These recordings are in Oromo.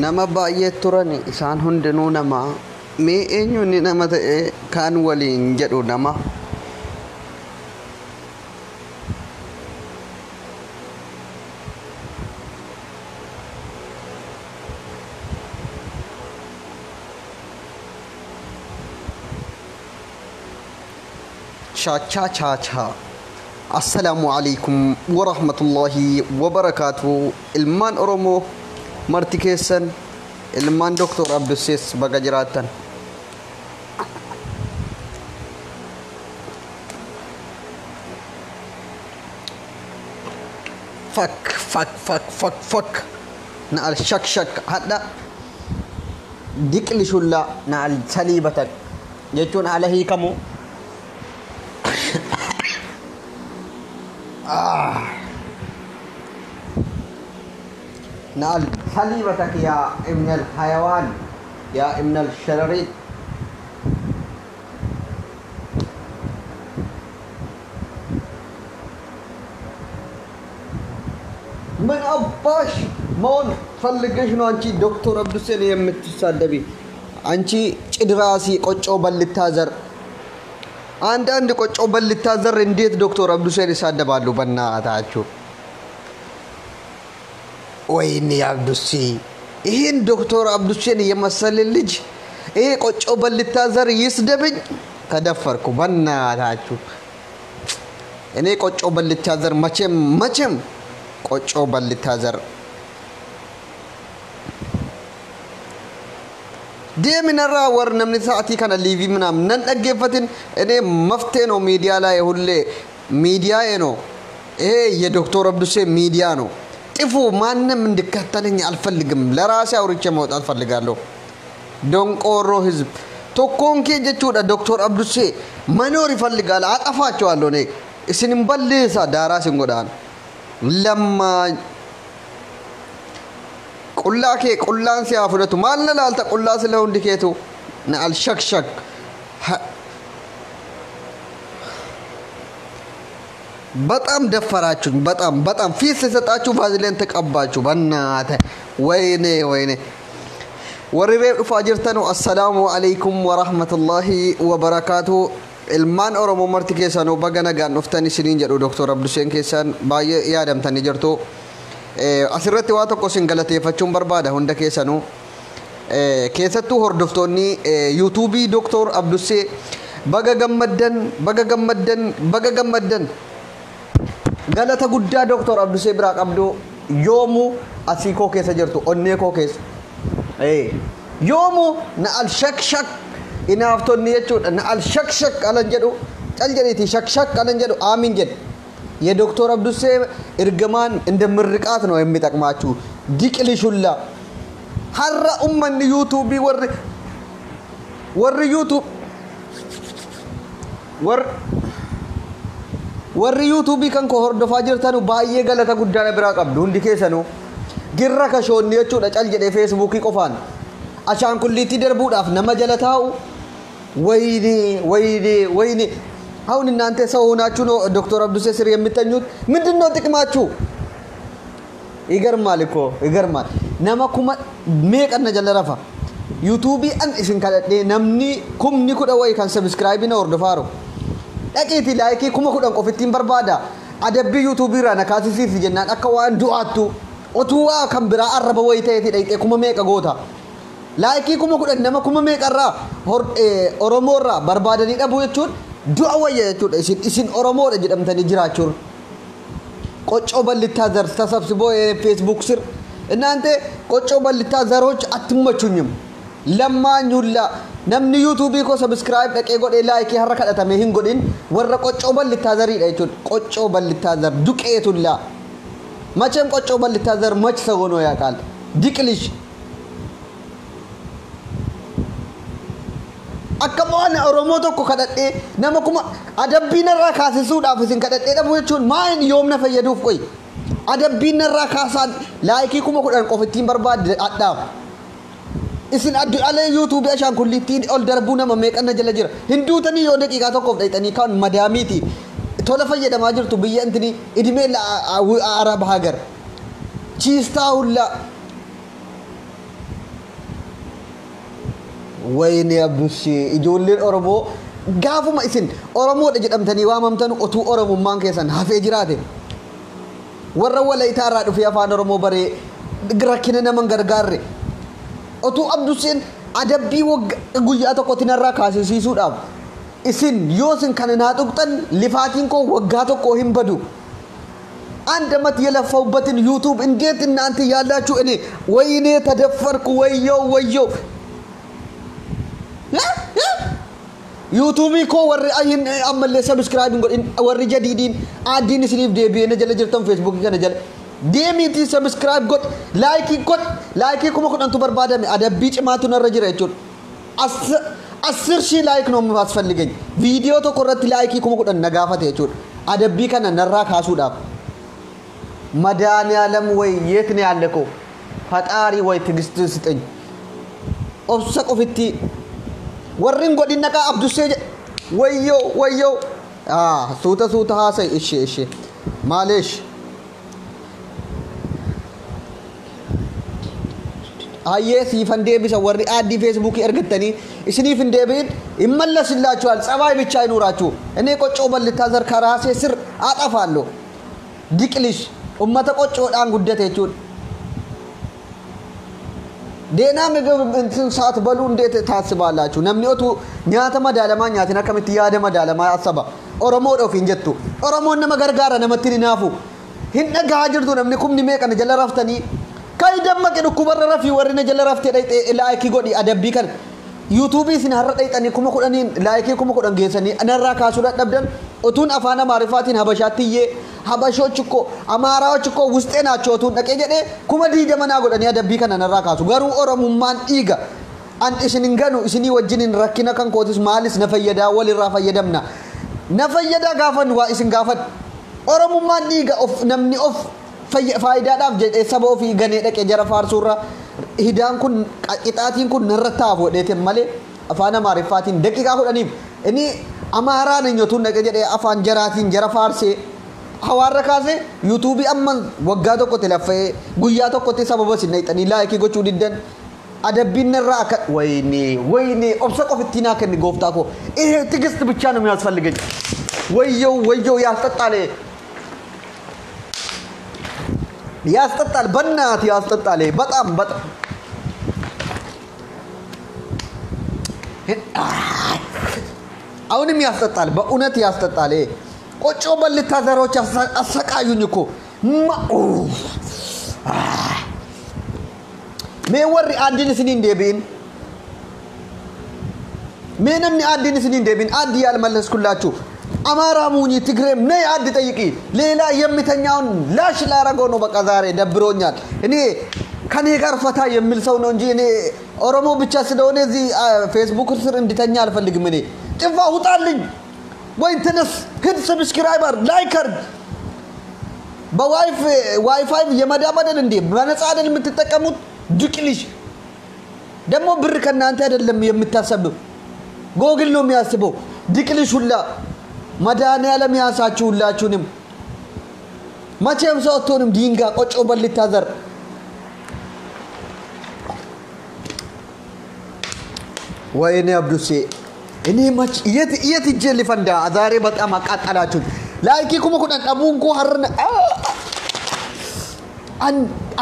Nama baay'ee turan isaan hundinuu nama. Mee eenyu inni nama ta'e kaan waliin jedhu nama. Chaachaa chaachaa. Assalaamu alaikum warahmatullaahi wabarakaatu. Ilmaan Oromoo marti keessan, ilmaan Doktor Abdussees, baga jiraattan. Fuck, fuck, fuck, fuck, fuck. Na'al shak shak hadha diqli shullaa na'al saliibatak jechuun haala hiikamu. نعل صليبتك يا ابن الحيوان، يا ابن الشرريط. ምን አባሽ መሆን ፈልገሽ ነው አንቺ ዶክተር አብዱሴን የምትሳደቢ? አንቺ ጭድራሲ ቆጮ በልታ ዘር። አንዳንድ ቆጮ በልታ ዘር እንዴት ዶክተር አብዱሴን ይሳደባሉ? በእናታችሁ፣ ወይኔ አብዱሴ፣ ይህን ዶክተር አብዱሴን የመሰለ ልጅ ይሄ ቆጮ በልታ ዘር ይስደብኝ? ተደፈርኩ በእናታችሁ። እኔ ቆጮ በልታ ዘር መቼም መቼም ቆጮ በልታ ዘር deeminarraa war namni sa'atii kana liivii ምናምን nan dhaggeeffatin. እኔ መፍትሄ ነው፣ ሚዲያ ላይ ሁሌ ሚዲያዬ ነው ይሄ፣ የዶክተር አብዱሴ ሚዲያ ነው። ጥፉ፣ ማንም እንዲከተለኝ አልፈልግም። ለራሴ አውርቼ መውጣት ፈልጋለሁ። ደንቆሮ ህዝብ tokkoon kee jechuudha Doktor Abdusee መኖር ይፈልጋል። አጠፋቸዋለሁ። እኔ isinin balleessa, daaraa isin godhaan lammaa qullaa kee qullaan si haa fudhatu. Maal na laalta? Qullaa sila hundi keetu na al shak shak. በጣም ደፈራችሁኝ። በጣም በጣም ፊት ሲሰጣችሁ ቫዝሊን ተቀባችሁ። በእናትህ፣ ወይኔ ወይኔ። Warri reef dhufaa jirtanu, assalaamu alaikum warahmatullaahi wabarakaatu. Ilmaan Oromoo marti keessanuu baga nagaan dhuftan isiniin jedhu. Doktor Abduseen keessan baay'ee yaadamtanii jirtu. Asirratti waa tokko isin galateeffachuun barbaada hunda keessanuu. Keessattuu hordoftoonni yuutuubii Doktor Abdusee, baga gammaddan, baga gammaddan, baga gammaddan. Galata guddaa Doktor Abdusee biraa qabdu yoomuu asii koo keessa jirtu, onnee koo keessa. Yoomuu na al shak shak inaaftonni jechuudha, na al shak shak alan jedhu, cal jedhiiti shak shak alan jedhu, aamin jedhu. የዶክተር አብዱሴ እርግማን እንደ ምርቃት ነው የሚጠቅማችሁ። ዲቅልሹላ har'a ummanni yuutuubii warri yuutuub warri yuutuubii kan koo hordofaa jirtanu baay'ee galata guddaa na biraa qabdu hundi keessanuu. Girra kashoonni jechuudha cal jedhee feesbuukii qofaan ashaankulliitti darbuudhaaf nama jala taa'u. ወይኔ ወይኔ ወይኔ! አሁን እናንተ ሰው ሆናችሁ ነው ዶክተር አብዱሴ ስር የምተኙት? ምንድን ነው ጥቅማችሁ? ይገርማል እኮ፣ ይገርማል። Nama kuma meeqan na jala rafa yuutuubii an isin kadhadhee namni 10,000 wayi kan subscribe na hordofaaru, dhaqiiti like 10,000 qofittiin barbaada, adabbii yuutuubii irraa na kaasisiif jennaan akka waan du'aattu otuu waa kan biraa arraba wayi ta'eeti dhaqxee kuma meeqa goota. Like 10,000 nama kuma meeqarraa Oromoorraa barbaadanii dhabuu jechuun du'a wayya jechuudha. Isin Oromoodha jedhamtanii jiraachuun ቆጮ በልታ ዘር ተሰብስቦ የፌስቡክ ስር እናንተ ቆጮ በልታ ዘሮች አትመቹኝም። ለማኙላ namni yuutuubii koo subscribe dhaqee godhee like har'a kadhatame hin godhin warra qoccoo bal'ittaa zariidha jechuudha. Qoccoo bal'ittaa zar duqeetullaa መቼም ቆጮ በልታ ዘር መች ሰው ሆኖ ያውቃል? ዲቅልሽ akka waan Oromoo tokko kadhadhee nama kuma adabbii narraa kaasisuudhaaf isin kadhadhee dhabuu jechuun maal yoomna fayyaduuf? Qoy, adabbii narraa kaasaan like 10,000 qofittiin barbaadde adhaaf. Isin addu'alee yuutuubii ashaankulliittiin ol darbuu nama meeqanna jala jira. Hinduutanii yoo daqiiqaa tokkoof dhayxanii kan madaamiiti tola fayyadamaa jirtu biyya intini idimee arab hagar chiistaa hullaa. Wayne Abdushee ijoolleen Oromoo gaafuma isin Oromoodha jedhamtanii waamamtan otuu Oromummaan keessan hafee jiraate warra Walayitaa irraa dhufee afaan Oromoo baree rakkina nama hin gargaarre otuu Abdusheen adabbii guyyaa tokkotti narraa kaasisiisuudhaaf isin yoo isin kana naa tuqxan lifaatiin koo waggaa tokko hin badu. አንድ አመት የለፋውበትን ዩቱብ እንዴት እናንተ ያላችሁ እኔ ወይኔ ተደፈርኩ፣ ወየው ወየው። ዩቱቢ koo warri ayin ammallee subscribe hin godhin warri jadiidiin addiin isiniif deebi'ee na jala jirtan feesbuukii kana jala deemiitii subscribe godhi, like godhi. Like 10,000tu barbaadame, adabbii cimaatu narra jira jechuudha. 10,000 like ነው የሚያስፈልገኝ viidiyoo tokko irratti like 10,000 na gaafate jechuudha adabbii kana narraa kaasuudhaaf. መድኃኒዓለም ወይ የት ነው ያለከው? ፈጣሪ ወይ ትዕግስት ስጠኝ። Obsa qofitti warri hin godhin dhaqaa Abdussee jedhe. Wayyoo wayyoo, suuta suuta haasa'i. Ishee ishee maaleesh hayyee siifan deebisa. Warri aaddii feesbuukii ergattanii isiniif hin deebi'in ይመለስላችኋል። ጸባይ ብቻ ይኑራችሁ። እኔ ቆጮ በልታ ዘር ከራሴ ስር አጠፋለሁ። Diqilish ummata qoccoodhaan guddate jechuudha. ደህና ምግብ እንትን ሳትበሉ እንዴት ታስባላችሁ? Namni otuu nyaata madaalamaa nyaatin akkamitti yaada madaalamaa asaba? Oromoodha ofiin jettu. Oromoon nama gargaara, namatti hin hinaafu. Hin dhagahaa jirtu namni kumni meeqana jala raftanii. Kai dammaqe dhukkubarra rafii warri na jala raftee dhayxee like godhi adabbii kana. Yuutuubii isin har'a dhayxanii 10,000n like 10,000 geessanii narraa kaasuu dadhabdan otuun afaan Amaariffaatiin Habashaatti iyyee ሀበሾች እኮ አማራዎች እኮ ውስጤ ናቸው otuun dhaqee jedhee 20,000 naa godhanii adabbii kana narraa kaasu. Garuu Oromummaan dhiiga. An isin hin ganu, isinii wajjin rakkina kan kootis maalis na fayyadaa, walirraa fayyadamna. Na fayyadaa gaafan waa isin gaafadhu. Oromummaan dhiiga of namni of faayidaadhaaf jedhee saba ofii ganee dhaqee jara faarsuurra hidaan kun qixaatiin kun narra taafu godheetin malee afaan Amaariffaatiin daqiiqaa 10f inni Amaaraan eenyutuun dhaqee jedhee afaan jaraatiin jara faarsee hawaarra kaasee yuutuubii amma waggaa tokkotti laffa'ee guyyaa tokkotti sababa isin dhayxanii like gochuu diddan adabbiin narraa akka ወይኔ ወይኔ obsa qofitti naa kenni gooftaa koo. ይሄ ትዕግስት ብቻ ነው የሚያስፈልገኝ። ወየው ወየው፣ ያስጠጣል ያስጠጣል፣ በእናትህ ያስጠጣል። በጣም በጣም አሁንም ያስጠጣል፣ በእውነት ያስጠጣል። ቆጮ በልታ ዘሮች አሰቃዩኝ እኮ። Mee warri addiin isinii hin deebi'in, mee namni addiin isinii hin deebi'in add ያልመለስኩላችሁ አማራ ሙኝ ትግሬም ነይ add ጠይቂ። ሌላ የሚተኛውን ላሽ ላረገው ነው። በቃ ዛሬ ደብሮኛል። እኔ ከኔ ጋር ፈታ የሚል ሰው ነው እንጂ እኔ ኦሮሞ ብቻ ስለሆነ እዚህ ፌስቡክ ስር እንዲተኛ አልፈልግም። እኔ ጥፋ ውጣልኝ ወይ ተነስ ሂድ፣ subscribe አድርግ፣ like አድርግ። በዋይፋይ የመዳም አይደል እንዴ? በነፃ አይደል የምትጠቀሙት? ድቅልሽ ደግሞ ብር ከእናንተ አይደለም የምታሰበው፣ ጎግል ነው የሚያስበው። ድቅልሽ ሁላ መድኃኒዓለም ያንሳችሁ ሁላችሁንም። መቼም ሰው አትሆንም። ዲንጋ ቆጮ በልታ ዘር። ወይኔ አብዱሴ፣ እኔ መች የት የት ሂጄ ልፈንዳ? ዛሬ በጣም አቃጠላችሁኝ። Like 10,000 dhabuun koo har'a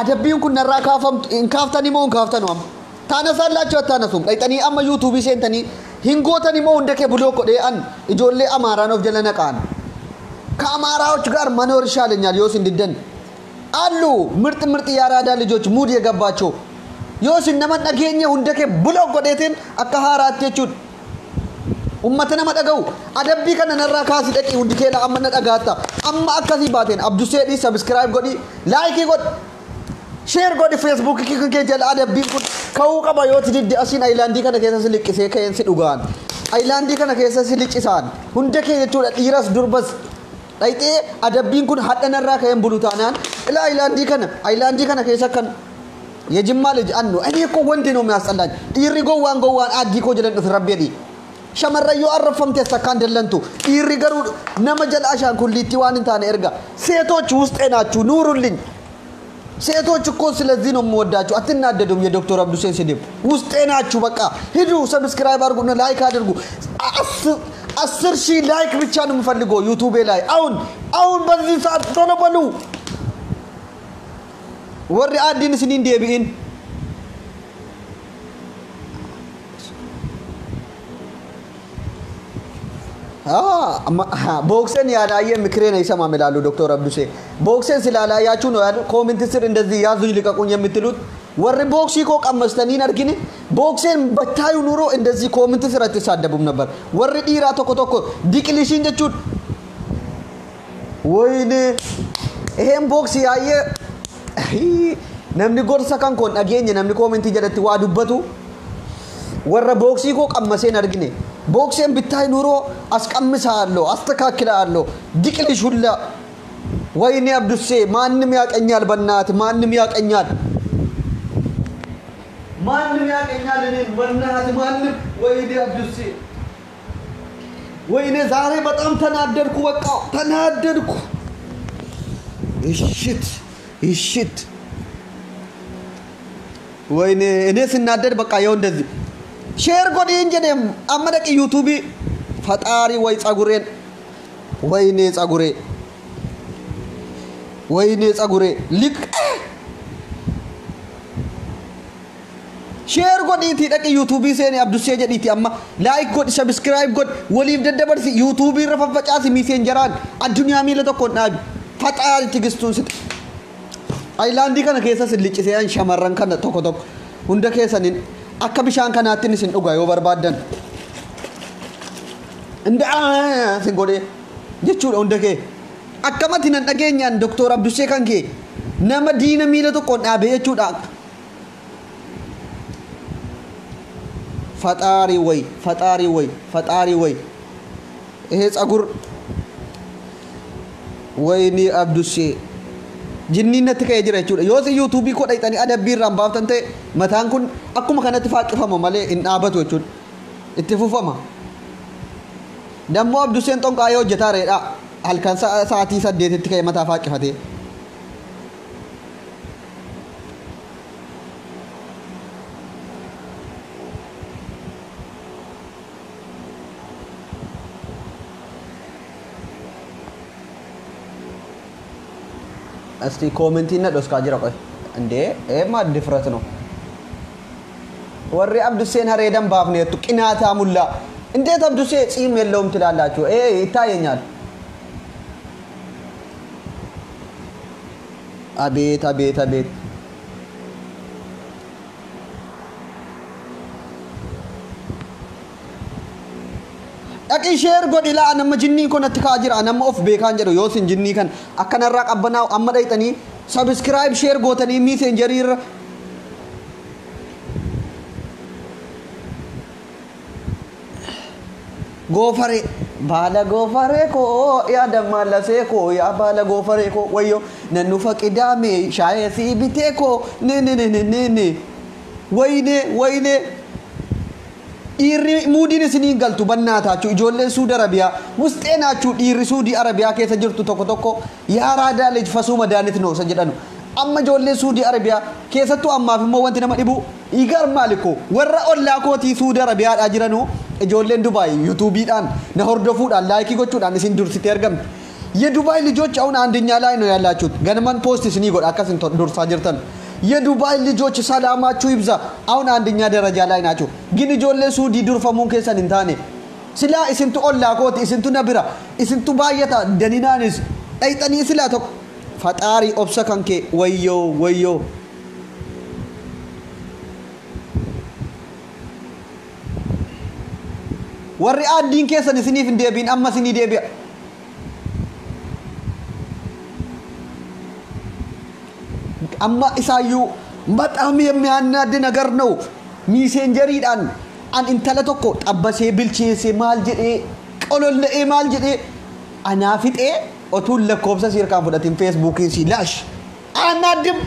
adabbiin kun narraa kaafamtu hin kaaftanii moo hin kaaftanu? Amma taanasallaችሁ አታነሱም? dhayxanii amma yuutuubii seentanii hin gootanii moo hunda kee block godhee an ijoollee Amaaraan of jala naqaan ከአማራዎች ጋር መኖር ይሻለኛል። ዮስ እንድደን አሉ ምርጥ ምርጥ የአራዳ ልጆች mood የገባቸው yoos nama dhageenye hunda kee block godheetiin akka haaraatti jechuudha. Ummata nama dhaga'u adabbii kana narraa kaasii dhaqii hundi kee amma na dhagaatta. Amma akkasii baateen Abduseedhii subscribe godhi, like godhi, share godhi feesbuukii kee jala adabbiin kun ka'uu qaba. Yoo didde asiin ayilaandii kana keessa si liqqisee ka'een si dhugaan. Ayilaandii kana keessa si liqqisaan hunda kee jechuudha, dhiiras durbas dhayxee adabbiin kun hadha narraa ka'een bulu taanaan ila ayilaandii kana keessa kan የጅማ ልጅ አኑ እኔ እኮ ወንድ ነው የሚያስጠላኝ። Dhiirri gowwaan gowwaan aaddii koo jedhan dhufe rabbi jedhi. Shamarran yoo arrafamte akkaan dallantu, dhiirri garuu nama jala ashaankulliitti waan hin taane erga. ሴቶች ውስጤ ናችሁ፣ ኑሩልኝ። ሴቶች እኮ ስለዚህ ነው የምወዳችሁ። አትናደዱም። የዶክተር አብዱሴን ስድብ ውስጤ ናችሁ። በቃ ሂዱ፣ subscribe አድርጉና like አድርጉ። 10,000 like ብቻ ነው የምፈልገው ዩቱቤ ላይ አሁን አሁን በዚህ ሰዓት ቶሎ በሉ። Warri addiin isiniin deebi'in ቦክሴን ያላየ ምክሬን አይሰማም ይላሉ ዶክተር አብዱሴ። ቦክሴን ስላላያችሁ ነው comment ስር እንደዚህ ያዙኝ ልቀቁኝ የምትሉት። Warri boksii koo qammastaniin argine bokseen ብታዩ ኑሮ እንደዚህ comment ስር አትሳደቡም ነበር። Warri dhiiraa tokko tokko ዲቅሊሽን jechuun ወይኔ ይሄን ቦክስ ያየ namni gorsa kan koon dhageenye namni koomentii jalatti waa dubbatu warra booksii koo qammaseen argine ቦክሴን ብታይ ኑሮ አስቀምሳለሁ፣ አስተካክላለሁ። ዲቅልሽ ሁላ ወይኔ አብዱሴ ማንም ያቀኛል፣ በእናትህ ማንም ያቀኛል፣ ማንም ያቀኛል እኔን በእናትህ ማንም። ወይኔ አብዱሴ ወይኔ ዛሬ በጣም ተናደድኩ፣ በቃ ተናደድኩ። እሽት እሽት ወይኔ እኔ ስናደድ በቃ ይኸው እንደዚህ share godhiin jedheem amma dhaqi yuutuubii ፈጣሪ ወይ ጸጉሬን ወይኔ ጸጉሬ ወይኔ ጸጉሬ ልቅ share godhiitii dhaqi yuutuubii seeni Abdussee jedhiiti amma like godhi, subscribe godhi, waliif daddabarsi, yuutuubii irra faffacaasi, miiseenjaraan addunyaa miila tokkoon dhaabi. ፈጣሪ ትግስቱን ስጥ። Ayilaandii kana keessa sin liqcisee shamarran kana tokko tokko hunda keessaniin akka bishaan kanaatti isin dhuga yoo barbaaddan inda sin godhee jechuudha hunda kee akkamatti nan dhageenyaan Doktor Abdussee kan kee nama diina miila tokkoon dhaabee jechuudha. ፈጣሪ ወይ ፈጣሪ ወይ ፈጣሪ ወይ ይሄ ጸጉር ወይኔ አብዱሴ jinniin ka'ee jira jechuudha. Yoo isin yuutuubii koo dhaqxanii adabbii irraan baaftan ta'e mataan kun akkuma kanatti faaqqifama malee hin dhaabatu jechuudha. Itti fufama. Dammoo Abduseen xonqaayee hojjetaa reedha. Halkan sa'aatii 8tti ka'ee mataa faaqqifatee. እስቲ ኮሜንት ይነዶስ ካጅራ ቆይ እንዴ ኤማ ድፍረት ነው። Warri አብዱሴን ሀሬደን ባፍኔቱ ቅናታ ሙላ እንዴት አብዱሴ ጺም የለውም ትላላችሁ? ኤ ይታየኛል። አቤት አቤት አቤት dhaqi share godhi laa nama jinnii kun natti ka'aa jira nama of beekaan jedhu yoo isin jinnii kan akkanarraa qabbanaa'u amma dhayxanii subscribe share gootanii miiseenjarii irra goofaree baala goofaree koo yaa dammallasee koo yaa baala goofaree koo wayyo nan nufa qidaame shaayee sii bitee koo ne ne ne ne ne ne wayne wayne dhiirri muudiin isiniin galtu bannaataachuu ijoolleen Suudi Arabiyaa wuxee naachuu dhiirri Suudi Arabiyaa keessa jirtu tokko tokko yaa raadaa lej fasuu madaanit noo isa jedhanu amma ijoolleen Suudi Arabiyaa keessattuu ammaaf immoo wanti nama dhibu igar maalikoo warra ollaa kootii Suudi Arabiyaadhaa jiranuu ijoolleen Dubaay yuutuubiidhaan na hordofuudhaan laayikii gochuudhaan isin dursitee argamti. የዱባይ ልጆች አሁን አንደኛ ላይ ነው ያላችሁት። ገነማን post isinii godha akkasin dursaa jirtan። የዱባይ ልጆች ሰላማችሁ ይብዛ። አሁን አንደኛ ደረጃ ላይ ናቸው። ግን ijoollee Suudii durfamuun keessan hin taane silaa isintu ollaa kooti isintu na bira isintu baay'ata daninaanis dhayxanii silaa tokko ፈጣሪ obsa kan kee wayyoo wayyoo warri addiin keessan isiniif hin deebiin amma isinii deebi'a. Amma isaayyuu በጣም የሚያናድ ነገር ነው። ሚሴንጀሪidhaan an intala tokko xabbasee bilcheessee maal jedhee qololla'ee maal jedhee anaa fixee otuun lakkoofsa siirkaan fudhatiin feesbuukiin si laash አናድም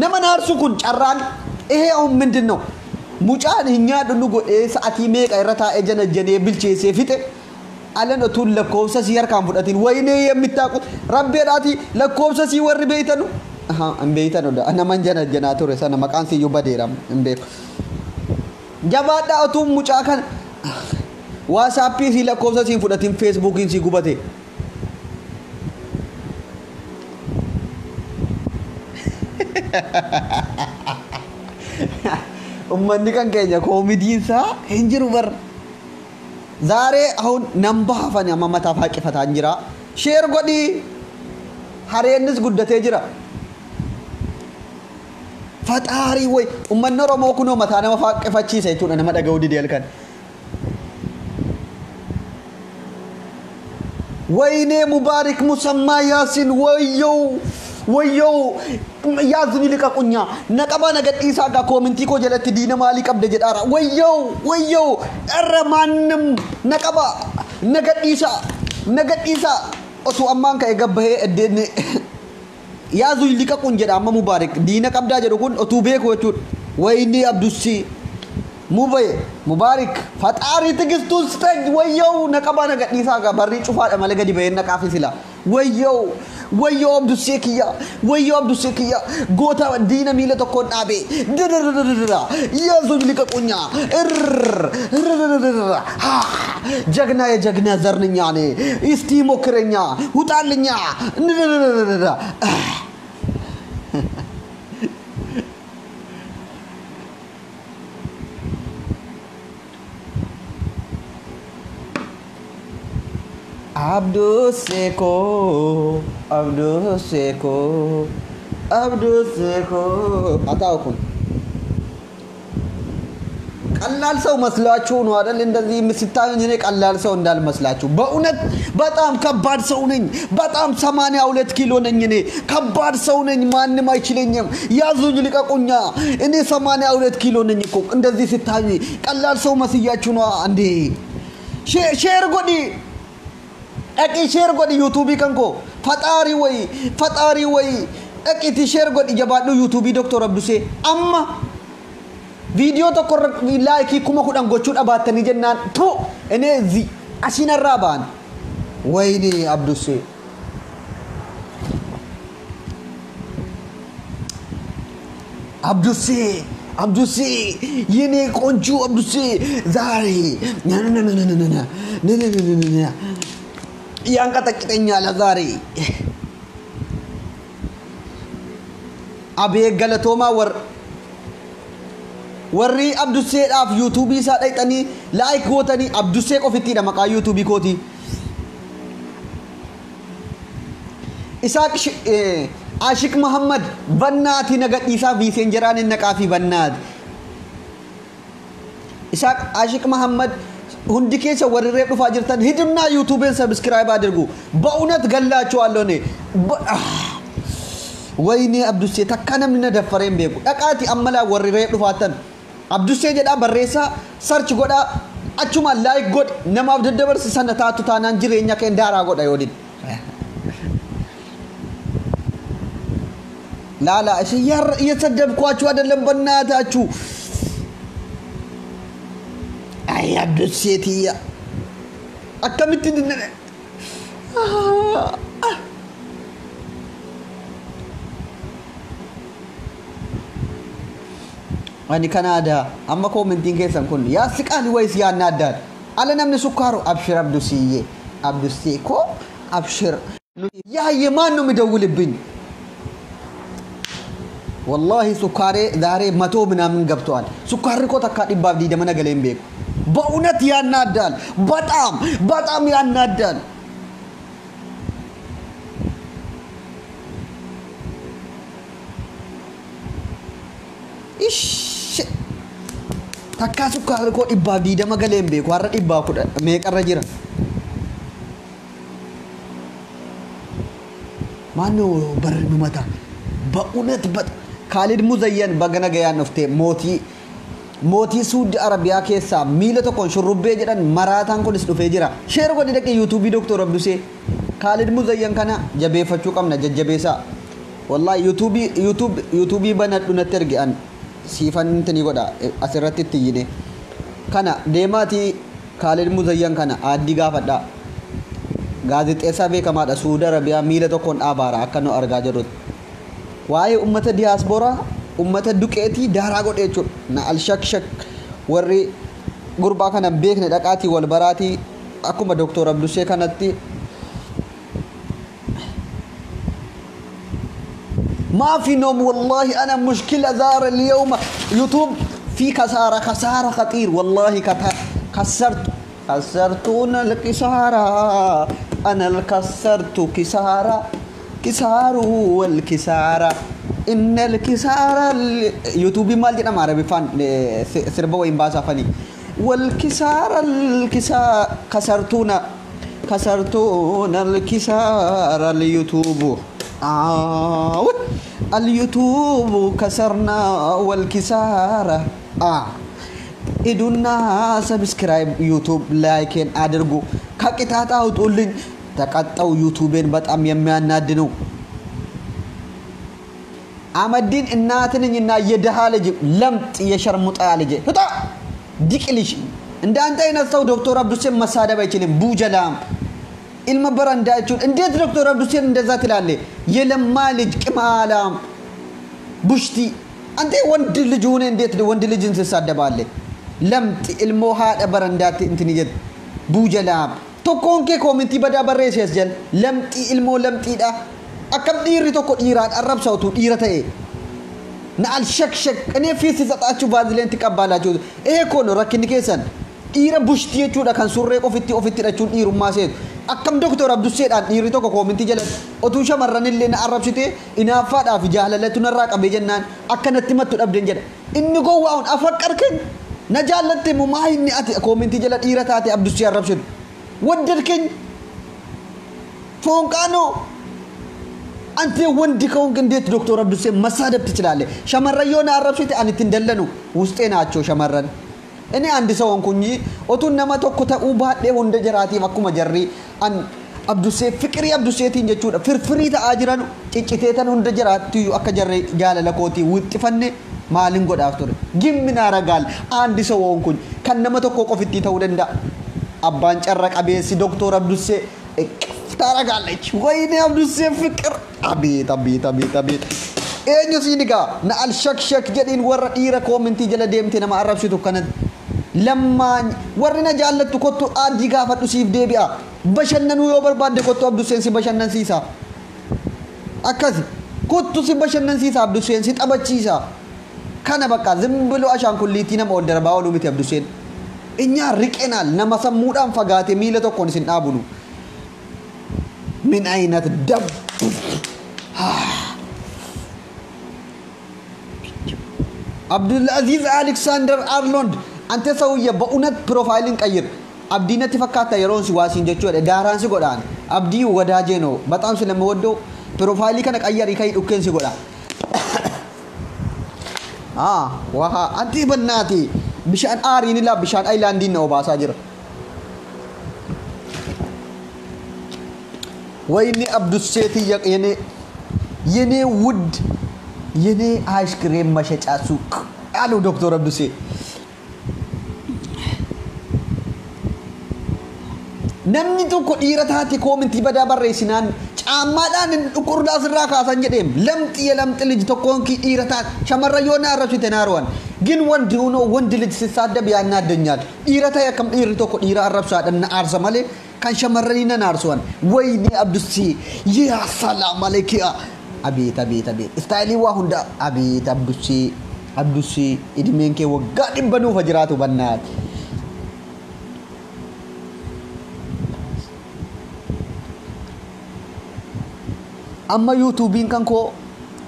nama naarsu kun carraan ይሄ አሁን ምንድን ነው? Mucaan hin nyaadhu nu godhee sa'atii meeqa irra taa'ee jana jenee bilcheessee fixe alan otuun lakkoofsa si harkaan fudhatiin ወይኔ የሚታቁት rabbeedhaati lakkoofsa si warri beeytanu Hin beeytan oda naman jana janaa ture sana maqaan siyyuu badeera hin beeku. Jabaadhaa otuu mucaa kana waasaappii si lakkoofsa siin fudhatiin feesbuukiin si gubate. Ummanni kan keenya koomidiin isaa hin jiru bar. ዛሬ አሁን ነምባ ሀፈን amma mataa faaqifataan jira. Share godhi hareennis guddatee jira. Faxaarii way ummanni Oromoo kunoo mataa nama faaqifachiisa jechuudha nama dhaga'uu dide halkan. ወይኔ ሙባሪክ ሙሰማ ያሲን ወየው ወየው ያዝኒ ልቀቁኛ ነቀባ ነገ dhiisaa gaa koomintii koo jalatti diina maalii qabda jedhaara ወየው ወየው ኧረ ማንም ነቀባ ነገ dhiisaa ነገ dhiisaa osoo ammaan ka'e gabbahee eddeen yaazuኝ ልቀቁን jedha amma Mubaarik diina qabdaa jedhu kun otuu beeku jechuudha ወይኔ አብዱሲ ሙቤ ሙባሪክ ፈጣሪ ትዕግስቱን ስጠኝ። ወየው ነቀባ ነገ dhiisaa gaa barrii cufaadha malee gadi bahee naqaafi sila ወየው ወየው አብዱሴ kiyya ወየው አብዱሴ kiyya goota diina miila tokkoon dhaabe ድርድርድርድር ያዙኝ ልቀቁኛ እርርርርር ጀግና የጀግና ዘርንኛ እኔ እስቲ ሞክረኛ ውጣልኛ ድርድርድርድር Abduse koo Abduse koo Abduse koo አታውቁም። ቀላል ሰው መስላችሁ ነው አይደል? እንደዚህ ስታዩኝ እኔ ቀላል ሰው እንዳልመስላችሁ። በእውነት በጣም ከባድ ሰው ነኝ። በጣም 82 ኪሎ ነኝ እኔ ከባድ ሰው ነኝ። ማንም አይችለኝም። ያዙኝ ልቀቁኛ። እኔ 82 ኪሎ ነኝ እኮ። እንደዚህ ስታዩኝ ቀላል ሰው መስያችሁ ነው እንዴ? Share godhi dhaqii share godhi yuutuubii kan koo faxaarii wayi faxaarii wayi dhaqiitii share godhi jabaadhu yuutuubii Doktor Abdusee amma viidiyoo tokko irra laayikii 10,000 gochuu dhabaattanii jennaan tu እኔ እዚህ አሲነራ ባን ወይኔ አብዱሴ አብዱሴ አብዱሴ የኔ ቆንጆ አብዱሴ ዛሬ ነነነነነነ ያንቀጠቅጠኛል ዛሬ። አቤት galatoomaa warri Abduseedhaaf yuutuubii isaa dhaqxanii like gootanii Abdusee qofittiidha maqaa yuutuubii kooti. Isaaq Ashiq Muhammad bannaati naga dhiisaa viiseenjeraan hin naqaa fi bannaati. Isaaq Ashiq Muhammad hundi keessa warri reef dhufaa jirtan hidimnaa yuutuubeen subscribe አድርጉ። በእውነት ገላችኋለሁ እኔ ወይኔ አብዱሴ takka namni na daffaree hin beeku. Dhaqaati ammalaa warri reef dhufaatan Abdusee jedhaa barreessaa search godhaa achuma like godhi namaaf daddabarsi sana taatu taanaan jireenya kee daaraa godha yoo dide. ላላ እሺ እየሰደብኳችሁ አይደለም በእናታችሁ። አይ አብዱሴ ትያ akkamitti ani Kanaadaa amma koomentiin keessan kun yaasiqaan wayis yaannaaddaadha. Ala namni sukkaaru abshir Abdusiyye Abdusee koo abshir ያየ ማን ነው የሚደውልብኝ? ወላሂ ሱካሬ ዛሬ 100 ምናምን ገብተዋል። ሱካሪ እኮ takka dhibbaaf digdama nagalee hin beeku። በእውነት ያናዳል። በጣም በጣም ያናዳል። ish takka sukkaarri koo 120 galee hin beeku. Har'a 110 meeqarra jira? ማነው በር የሚመታ? በእውነት ካሊድ ሙዘየን bagana gayaan dhufte mootii mootii Suudi Arabiyaa keessaa miila tokkoon shurrubbee jedhan maraataan kunis dhufee jira. Share godhi dhaqee yuutuubii Doktor Abdusee Kaalid Muzayyan kana jabeeffachuu qabna jajjabeessaa. Wallahi yuutuubii yuutuub yuutuubii banadhu natti erge an siifan intini godha asirratti itti iyyine. Kana deemaatii Kaalid Muzayyan kana aaddii gaafadhaa. Gaazexeessaa beekamaadha Suudi Arabiyaa miila tokkoon dhaabaara akka nu argaa jirrutti. Waa'ee uummata diyaasporaa uummata duqeetii daaraa godhe jechuudha. Na alshakshak warri gurbaa kana hin beekne dhaqaatii wal baraatii akkuma Dooktor Abdusee kanatti ما في نوم والله أنا مشكلة زار اليوم يوتيوب في خسارة خسارة خطير والله كسرت كسرتونا الكسارة أنا الكسرت كسارة كسار والكسارة إن الكسارة يوتيوب مال جنا عربي فان سربا وين باسا فني والكسارة الكسار كسرتونا كسرتونا الكسارة اليوتيوب اليوتيوب كسرنا والكسارة إدونا سبسكرايب يوتيوب لايكين አድርጉ ከቅጣት አውጡልኝ ተቀጣው ዩቲዩብን በጣም የሚያናድ ነው አመዲን እናትንኝና የደሃ ልጅ ለምጥ የሸርሙጣ ልጅ ህጣ ዲቅልሽ እንዳንተ አይነት ሰው ዶክተር አብዱሴን መሳደብ አይችልም ቡጀላም ilma barandaa jechuun እንዴት ዶክተር አብዱሴን እንደዛ ትላለህ? የለማ ልጅ ቅማላም ቡሽቲ አንተ ወንድ ልጅ ሆነ እንዴት ወንድ ልጅን ትሳደባለህ? ለምጥ ilmoo haadha barandaatti እንትን ይጀት ቡጀላም tokkoon kee koomentii badaa barreesse as jala lamxii ilmoo lamxiidha akkam dhiirri tokko dhiiraan arrabsa utuu dhiira ta'e na alshakshak እኔ ፊት ሲሰጣችሁ ቫዝሊን ትቀባላችሁ። ይሄ እኮ ነው rakkinni keessan dhiira bushtii jechuudha kan surree ofitti ofitti hidhachuun dhiirummaa seetu akkam Dooktor Abduseedhaan dhiirri tokko koomentii jalatti otuu shamarran illee na arrabsitee inaaffaadhaaf jaalalatu narraa qabee jennaan akka natti mattu dhabdeen jedha inni gowwaa hun afaqqarken na jaallatte moo maa inni ati koomentii jala dhiira taate Abdusee arrabsitu ወደድከኝ ፎንቃ ነው አንተ ወንድ ከሆንክ እንዴት ዶክተር አብዱሴ መሳደብ ትችላለህ? ሸመረየውን አረብሽት አንት እንደለኑ ውስጤ ናቸው ሸመረን እኔ አንድ ሰው ሆንኩኝ ኦቱን ነማ tokko ta'uu baadhee hunda jaraatiif akkuma jarri an Abdusee fiqirii Abduseetiin jechuudha firfirii ta'aa jiran cicciteetan hunda jaraattiyyuu akka jarri jaalala kootii wixxifanne maalin godhaaf ture gimminaa ragaal አንድ ሰው ሆንኩኝ kan nama tokko qofittii ta'uu danda'a abbaan carra qabeessi Dooktor Abdusee እቅፍ ታረጋለች። ወይኔ አብዱሴ ፍቅር አቤት አቤት አቤት አቤት eenyu siin egaa na alshakshak jedhiin warra dhiira koomentii jala deemte nama arrabsitu kanatti lammaan warri na jaallattu kottu addii gaafadhu siif deebi'a bashannanuu yoo barbaadde kottu Abduseen si bashannansiisa akkasi kottu si bashannansiisa Abduseen si taphachiisa kana bakka ዝም ብሎ አሻንኩሊtii nama ol darbaa ooluu miti Abduseen እኛ ርቀናል nama sammuudhaan fagaate miila tokkoon isin dhaabunu ምን አይነት ደብ አብዱልአዚዝ አሌክሳንደር አርሎንድ አንተ ሰውዬ በእውነት ፕሮፋይልን ቀይር። አብዲነት ፈካታ የሮን ሲዋሲን jechuudha daaraan si godhaan abdii ወዳጄ ነው በጣም ስለምወደው ፕሮፋይል kana ቀየሪ kai dhukkeen si godha waha anti bannaati bishaan aariin ilaa bishaan aayilaandiin na obaasaa jira. ወይኔ አብዱሴት የኔ የኔ ውድ የኔ አይስክሬም መሸጫ ሱቅ አሉ ዶክተር አብዱሴ። Namni tokko dhiira taate koomentii badaa barreessinaan caammaadhaan dhuqurdaa sirraa kaasan jedheem lamxii የለምጥ ልጅ tokkoon kii dhiira taate shamarran yoo na arrabsite naaruwan ግን ወንድ ሆኖ ወንድ ልጅ ሲሳደብ ያናደኛል። dhiira ta'e akkam dhiirri tokko dhiira arrabsaadhaan na aarsa malee kan shamarranii nan aarsuwan ወይኔ አብዱሴ ያ ሰላም አለይኪያ አቤት አቤት አቤት ስታይሊ waa hunda አቤት አብዱሴ አብዱሴ እድሜን kee waggaa dhibba nuuf haa jiraatu bannaati. Amma yuutuubiin kan koo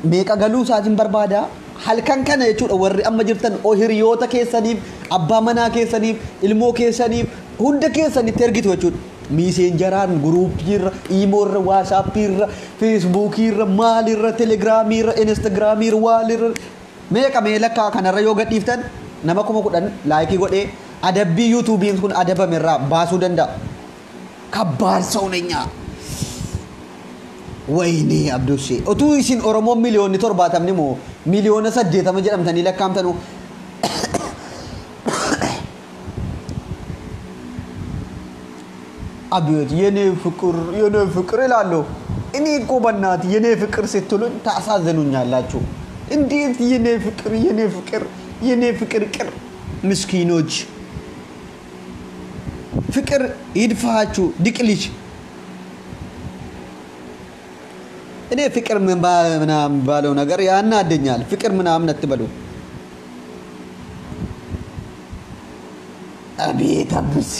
meeqa galuu isaatiin barbaada halkan kana jechuudha warri amma jirtan hiriyoota keessaniif abbaa manaa keessaniif ilmoo keessaniif hunda keessanitti ergitu jechuudha. Miiseenjaraan guruupiirra iimoorra waasaappiirra feesbuukiirra maalirra telegiraamiirra instagiraamiirra waalirra meeqa mee lakkaa kanarra yoo gadhiiftan nama 10,000 laayikii godhee adabbii yuutuubiin kun adabamerraa baasuu danda'a. ከባድ ሰው ነኛ ወይኔ አብዱሴ otuu isin Oromoon miliyoonni 70 moo miliyoona 80 jedhamtanii lakkaa'amtanuu አቤት የኔ ፍቅር የኔ ፍቅር ይላሉ። እኔ እኮ በእናትህ የኔ ፍቅር ስትሉኝ ታሳዝኑኛላችሁ። እንዴት የኔ ፍቅር የኔ ፍቅር የኔ ፍቅር ቅር ምስኪኖች ፍቅር ይድፋችሁ ድቅልሽ። እኔ ፍቅር ምናምን ባለው ነገር ያናደኛል። ፍቅር ምናምን አትበሉ። አቤት አብሴ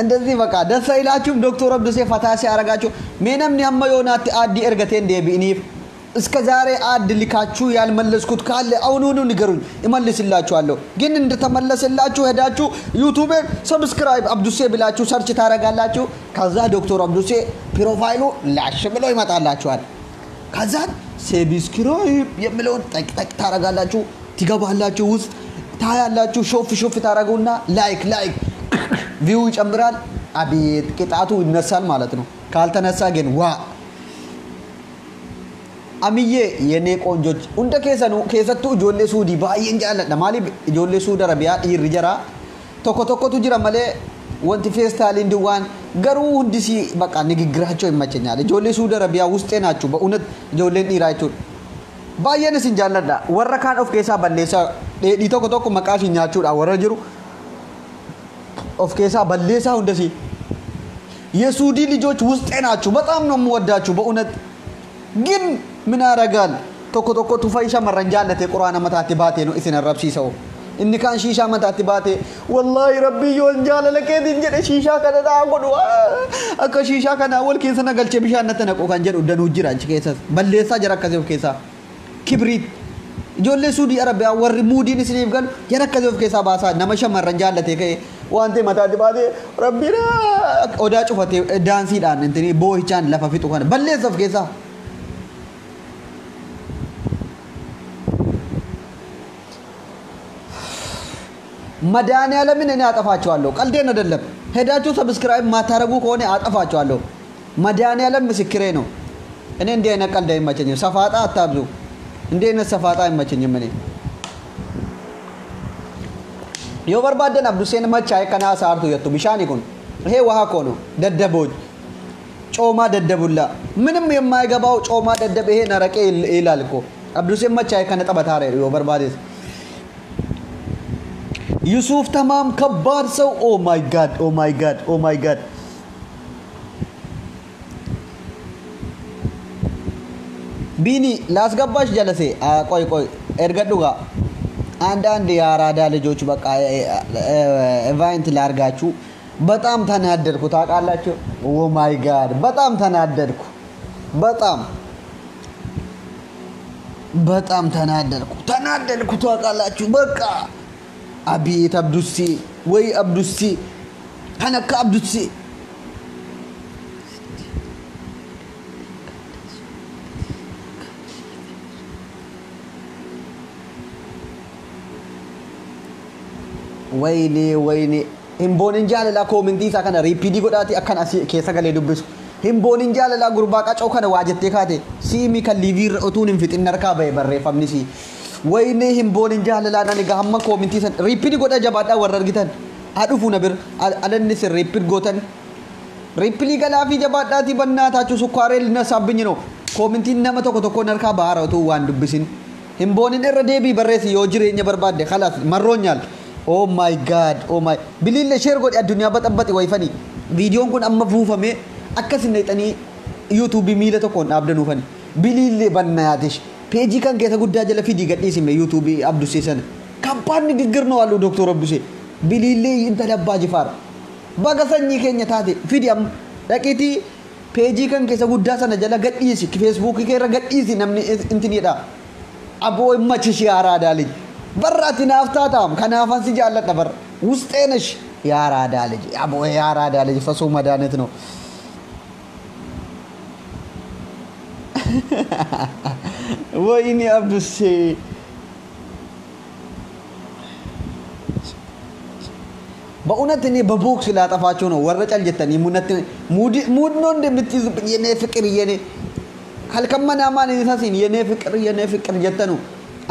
እንደዚህ በቃ ደስ አይላችሁም? ዶክተር አብዱሴ ፈታ ሲያረጋችሁ ሜነምኒ አማ ዮናት አዲ ኤርገቴን ዴቢኢኒፍ እስከ ዛሬ አድ ልካችሁ ያልመለስኩት ካለ አሁኑኑ ንገሩኝ፣ እመልስላችኋለሁ። ግን እንደተመለስላችሁ ሄዳችሁ ዩቱብ subscribe አብዱሴ ብላችሁ search ታረጋላችሁ። ከዛ ዶክተር አብዱሴ profile ኡ ላሽ ብሎ ይመጣላችኋል። ከዛ subscribe የሚለውን ጠቅጠቅ ታረጋላችሁ፣ ትገባላችሁ፣ ውስጥ ታያላችሁ። ሾፍ ሾፍ ታረጉና like like view ይጨምራል። አቤት ቅጣቱ ይነሳል ማለት ነው። ካልተነሳ ግን ዋ አምዬ የኔ ቆንጆች hunda keessanuu keessattuu ijoollee Suudii baay'een jaalladha. Maaliif ijoollee Suudi Arabiyaa dhiirri jara tokko tokkotu jira malee wanti feestaaliin duwwaan garuu hundisii በቃ ንግግራቸው ይመቸኛል። Ijoollee Suudi Arabiyaa ውስጤ ናችሁ በእውነት ijoolleen dhiiraa jechuudha. Baay'een isin jaalladha. Warra kaan of keessaa balleessaa dheedhii tokko tokko maqaa isin nyaachuudha warra jiru of keessaa balleessaa hundasii. የሱዲ ልጆች ውስጤ ናችሁ። በጣም ነው የምወዳችሁ በእውነት ግን ምን ያደርጋል tokko tokko tufai shamarran jaallate quraana mataatti baatee nu isin arrabsiisa'u. Inni kaan shiishaa mataatti baate wallaahi rabbii yoon jaalala keetiin jedhe shiishaa kana naa godhu akka shiishaa kana wal keessa na galchee bishaan natti naqu kan jedhu danuu jira achi keessas balleessaa jira akkasii of keessaa. Kibriit ijoollee Suudii Arabiyaa warri muudiin isiniif galu jara akkasii of keessaa baasaa nama shamarran jaallatee ka'e waan ta'e mataatti baatee rabbiin odaa cufatee daansiidhaan intini boohichaan lafa fixu kana balleessa of keessaa. መድኃኒዓለምን እኔ አጠፋቸዋለሁ። ቀልዴን አይደለም። ሄዳችሁ subscribe ማታረጉ ከሆነ አጠፋቸዋለሁ። መድኃኒዓለም ምስክሬ ነው። እኔ እንዲህ አይነት ቀልድ አይመቸኝም። ሰፋጣ አታብዙ። እንዲህ አይነት ሰፋጣ አይመቸኝም። እኔ yoo barbaaddan Abduseen machaa'e kana saartu jettu bishaani kun ይሄ ውሃ እኮ ነው። ደደቦች ጮማ ደደቡላ ምንም የማይገባው ጮማ ደደብ ይሄ ነረቄ ይላል እኮ አብዱሴን መቻa'e kana ጠበታረ yoo barbaades ዩሱፍ ተማም ከባድ ሰው። oh my God oh my God oh my God ቢኒ ላስገባሽ ጀለሴ። ቆይ ቆይ ኤርገዱጋ አንዳንድ የአራዳ ልጆች በቃ invite ላርጋችሁ። በጣም ተናደድኩ ታውቃላችሁ። oh my God በጣም ተናደድኩ። በጣም በጣም ተናደድኩ ተናደድኩ ታውቃላችሁ። በቃ አቤት አብዱሲ ወይ አብዱሲ ከነካ አብዱሲ ወይኔ ወይኔ himboonin jaalalaa koomintii isaa kana riipiidii godhaati akkan asii keessa galee dubbisu. Himboonin jaalalaa gurbaa qacoo kana waa jettee kaate siimi kan liiviirra utuun hin fixin harkaa ba'e barreeffamni sii. ወይኔ himboonin jaalalaa nani egaa hamma koomintii san riipiidii godha jabaadhaa warra argitan. Haa dhufu na bira alanni sin riipiid gootan. Riippilii galaafii jabaadhaatii bannaataachuu sukkaaree linnasaabbiኝ ነው. Koomintiin nama tokko tokkoon harkaa baara utuu waan dubbisin. Himboonin irra deebii barreessi yoo jireenya barbaadde khalaas marroonyaal. Oh my God, oh my. Bilille share godhi addunyaa baxaxaxi wayfani. Viidiyoon kun amma buufamee akkasin naqxanii yuutuubii miila tokkoon dhaabdanuufani. Bilille bannaatish. Peejii kan keessa guddaa jala fidii gadhiisime yuutuubii Abdusee sana. ከባድ ንግግር ነው አሉ ዶክተር አብዱሴ። Bilille intala Abbaa Jifaar. Baga sanyii keenya taate fidi amma dhaqiitii peejii kan keessa guddaa sana jala gadhiisi feesbuukii keerra gadhiisi namni intiniidha. Aboo machishi Araadaa ልጅ barra ati naaf taataam kanaafan si jaalladha barra ውስጤ ነሽ የአራዳ ልጅ አቦ የአራዳ ልጅ ፈሶ መድኃኒት ነው። ወይኔ አብዱሴ በእውነት እኔ በቦክስ ላጠፋቸው ነው። ወረ ጨል jettanii ሙድ ነው እንደምትይዙብኝ የኔ ፍቅር የኔ halkan mana isasin የኔ ፍቅር የኔ ፍቅር jettanu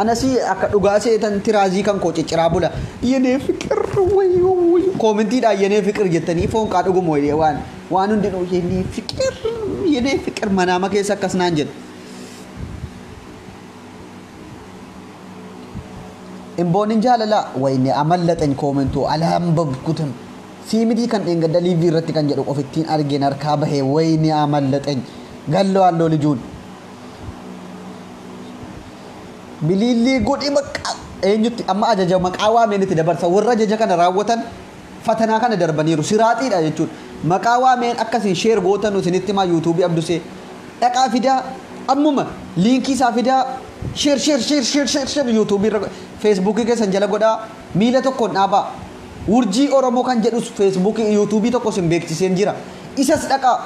anasi akka dhugaa seetan tiraazii kan koo cicciraa bula የኔ ፍቅር Koomentiidhaan yenee fiqir jettanii foon qaa dhuguma waan waan hundinuu yenee fiqir manaama keessa akkas naan jedhu. Imboonin jaalala wayne amallaxan koomentuu alaambabkutum siimidii kan dheengadda liivii irratti kan jedhu qofittiin argeen harkaa bahee wayne amallaxan galloo halloo lijuun. Biliillii godhi maqaa eenyutti amma ajaja maqaa waameen itti dabarsa warra ajaja kana raawwatan fatanaa kana darbaniiru siraaxiidha jechuudha. Maqaa waameen akkasiin sheer gootan isinitti himaa yuutuubii Abdusee dhaqaa fidaa ammuma liinkii isaa fidaa sheer sheer sheer sheer sheer sheer yuutuubii irra feesbuukii keessan jala godhaa miila tokkoon dhaabaa urjii Oromoo kan jedhus feesbuukii yuutuubii tokko isin beeksiseen jira isas dhaqaa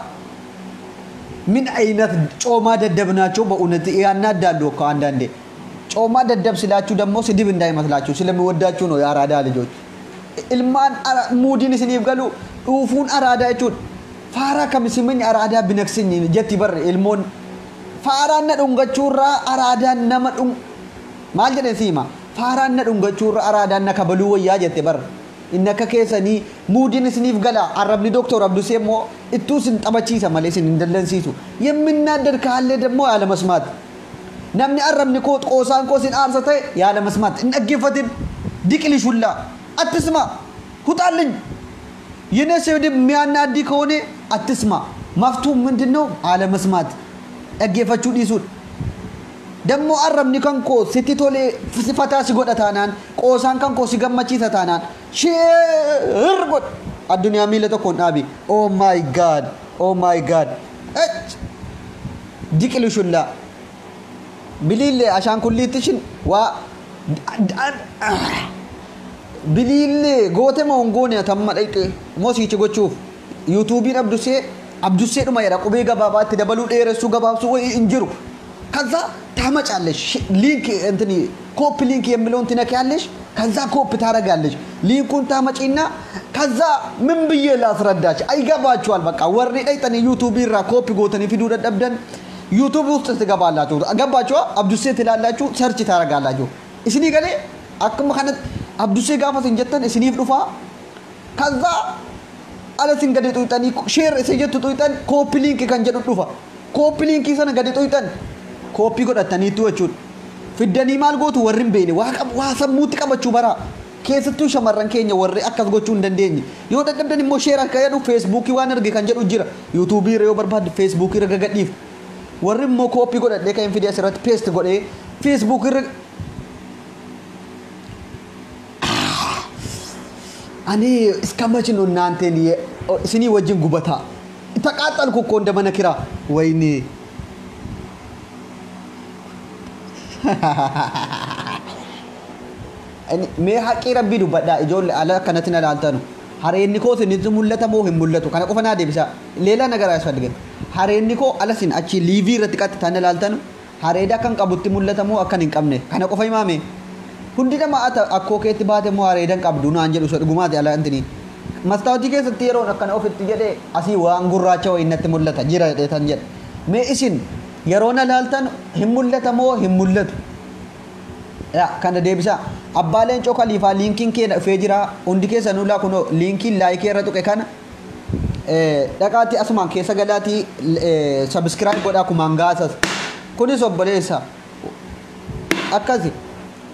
ምን አይነት ጮማ ደደብ ናቸው በእውነት ያናዳሉ እኮ አንዳንዴ ጮማ ደደብ ስላችሁ ደግሞ ስድብ እንዳይመስላችሁ ስለሚወዳችሁ ነው የአራዳ ልጆች ilmaan muudiin isiniif galu dhuufuun araadaa jechuudha faaraa kamisimin araadaa binaqsinyi jetti barre ilmoon faaraan na dhungachuurraa araadaan nama dhung maal jedhen siima faaraan na dhungachuurra araadaan na kabaluu wayyaa jette barre inni akka keessanii muudiin isiniif gala arrabni Dooktor Abdusee immoo ittuu isin taphachiisa malee isin hin dallansiisu የምናደድ ካለ ደግሞ ያለመስማት namni arrabni koo qoosaan koo isin aarsa ta'e ያለመስማት hin dhaggeeffatin diqilishulላ አትስማ ሁጣልኝ የኔ ስድብ የሚያናድ ከሆነ አትስማ መፍቱ ምንድነው አለመስማት dhaggeeffachuu dhiisuudha ደግሞ arrabni kan koo sitti tolee si fataa si godha taanaan qoosaan kan koo si gammachiisa taanaan sheer godh addunyaa miila tokkoon dhaabi oh my god oh my god diqilishullaa biliillee ashaankulliittishin waa biliillee goote moo hin goone atamma dhaqxe moo siichi gochuuf yuutuubiin Abdusee Abdusee dhuma jedha qubee gabaabaatti dabaluu dheeressuu gabaabsuu wayii hin jiru ከዛ ታመጫለሽ link እንትን copy link የሚለውን ትነኪያለሽ ከዛ ኮፒ ታረጋለሽ ሊንኩን ታመጪና ከዛ ምን ብዬ ላስረዳች አይገባችኋል በቃ warri dhaqxanii yuutuubii irraa copy gootanii fiduu dadhabdan ዩቱብ ውስጥ ትገባላችሁ ገባችኋ Abdusee ትላላችሁ search ታረጋላችሁ isinii galee akkuma kanatti Abdusee gaafa isin jettan isiniif dhufaa ከዛ alasin gadi xuyxanii share isa jettu xuyxan copy link kan jedhu dhufa copy linkii sana gadi xuyxan copy godhataniitu jechuudha fiddanii maal gootu warri hin beekne waa sammuutti qabachuu baraa keessattuu shamarran keenya warri akkas gochuu hin dandeenye yoo dadhabdan immoo share akka jedhu feesbuukii waan arge kan jedhu jira yuutuubii irra yoo barbaadde feesbuukii irra gagadhiif warri immoo copy godhadhee kan hin fide asirratti paste godhee feesbuukii irra ani እስከ መቼ ነው እናንተን isinii wajjin gubataa ተቃጠልኩ እኮ እንደ መነኪራ ወይኔ mee haqii rabbii dubbadhaa ijoollee ala akkanatti na laaltanu hareenni koo isinitti mul'ata moo hin mul'atu kana qofa naa deebisa ሌላ ነገር አያስፈልግም hareenni koo ala isin achi liivii irratti qaxxitaan na laaltanu hareeda akkan qabutti mul'ata moo akkan hin qabne kana qofa himaame hundi nama ata akkoo keetti baate moo hareeda hin qabdu naan jedhu isa dhugumaati ala intini mastaawotii keessatti yeroon akkana ofitti jedhee asii waan gurraacha wayii natti mul'ata jira jedhee tan jedhe mee isin yeroo na laaltan hin mul'ata moo hin mul'atu yaa kana deebisaa abbaa leencoo kaliifaa liinkiin kee dhufee jira hundi keessanuu laa kunoo liinkiin laayikii irra tuqe kana dhaqaatii asumaan keessa galaatii subscribe godhaa kumaan gaasas kunis obboleessa akkasi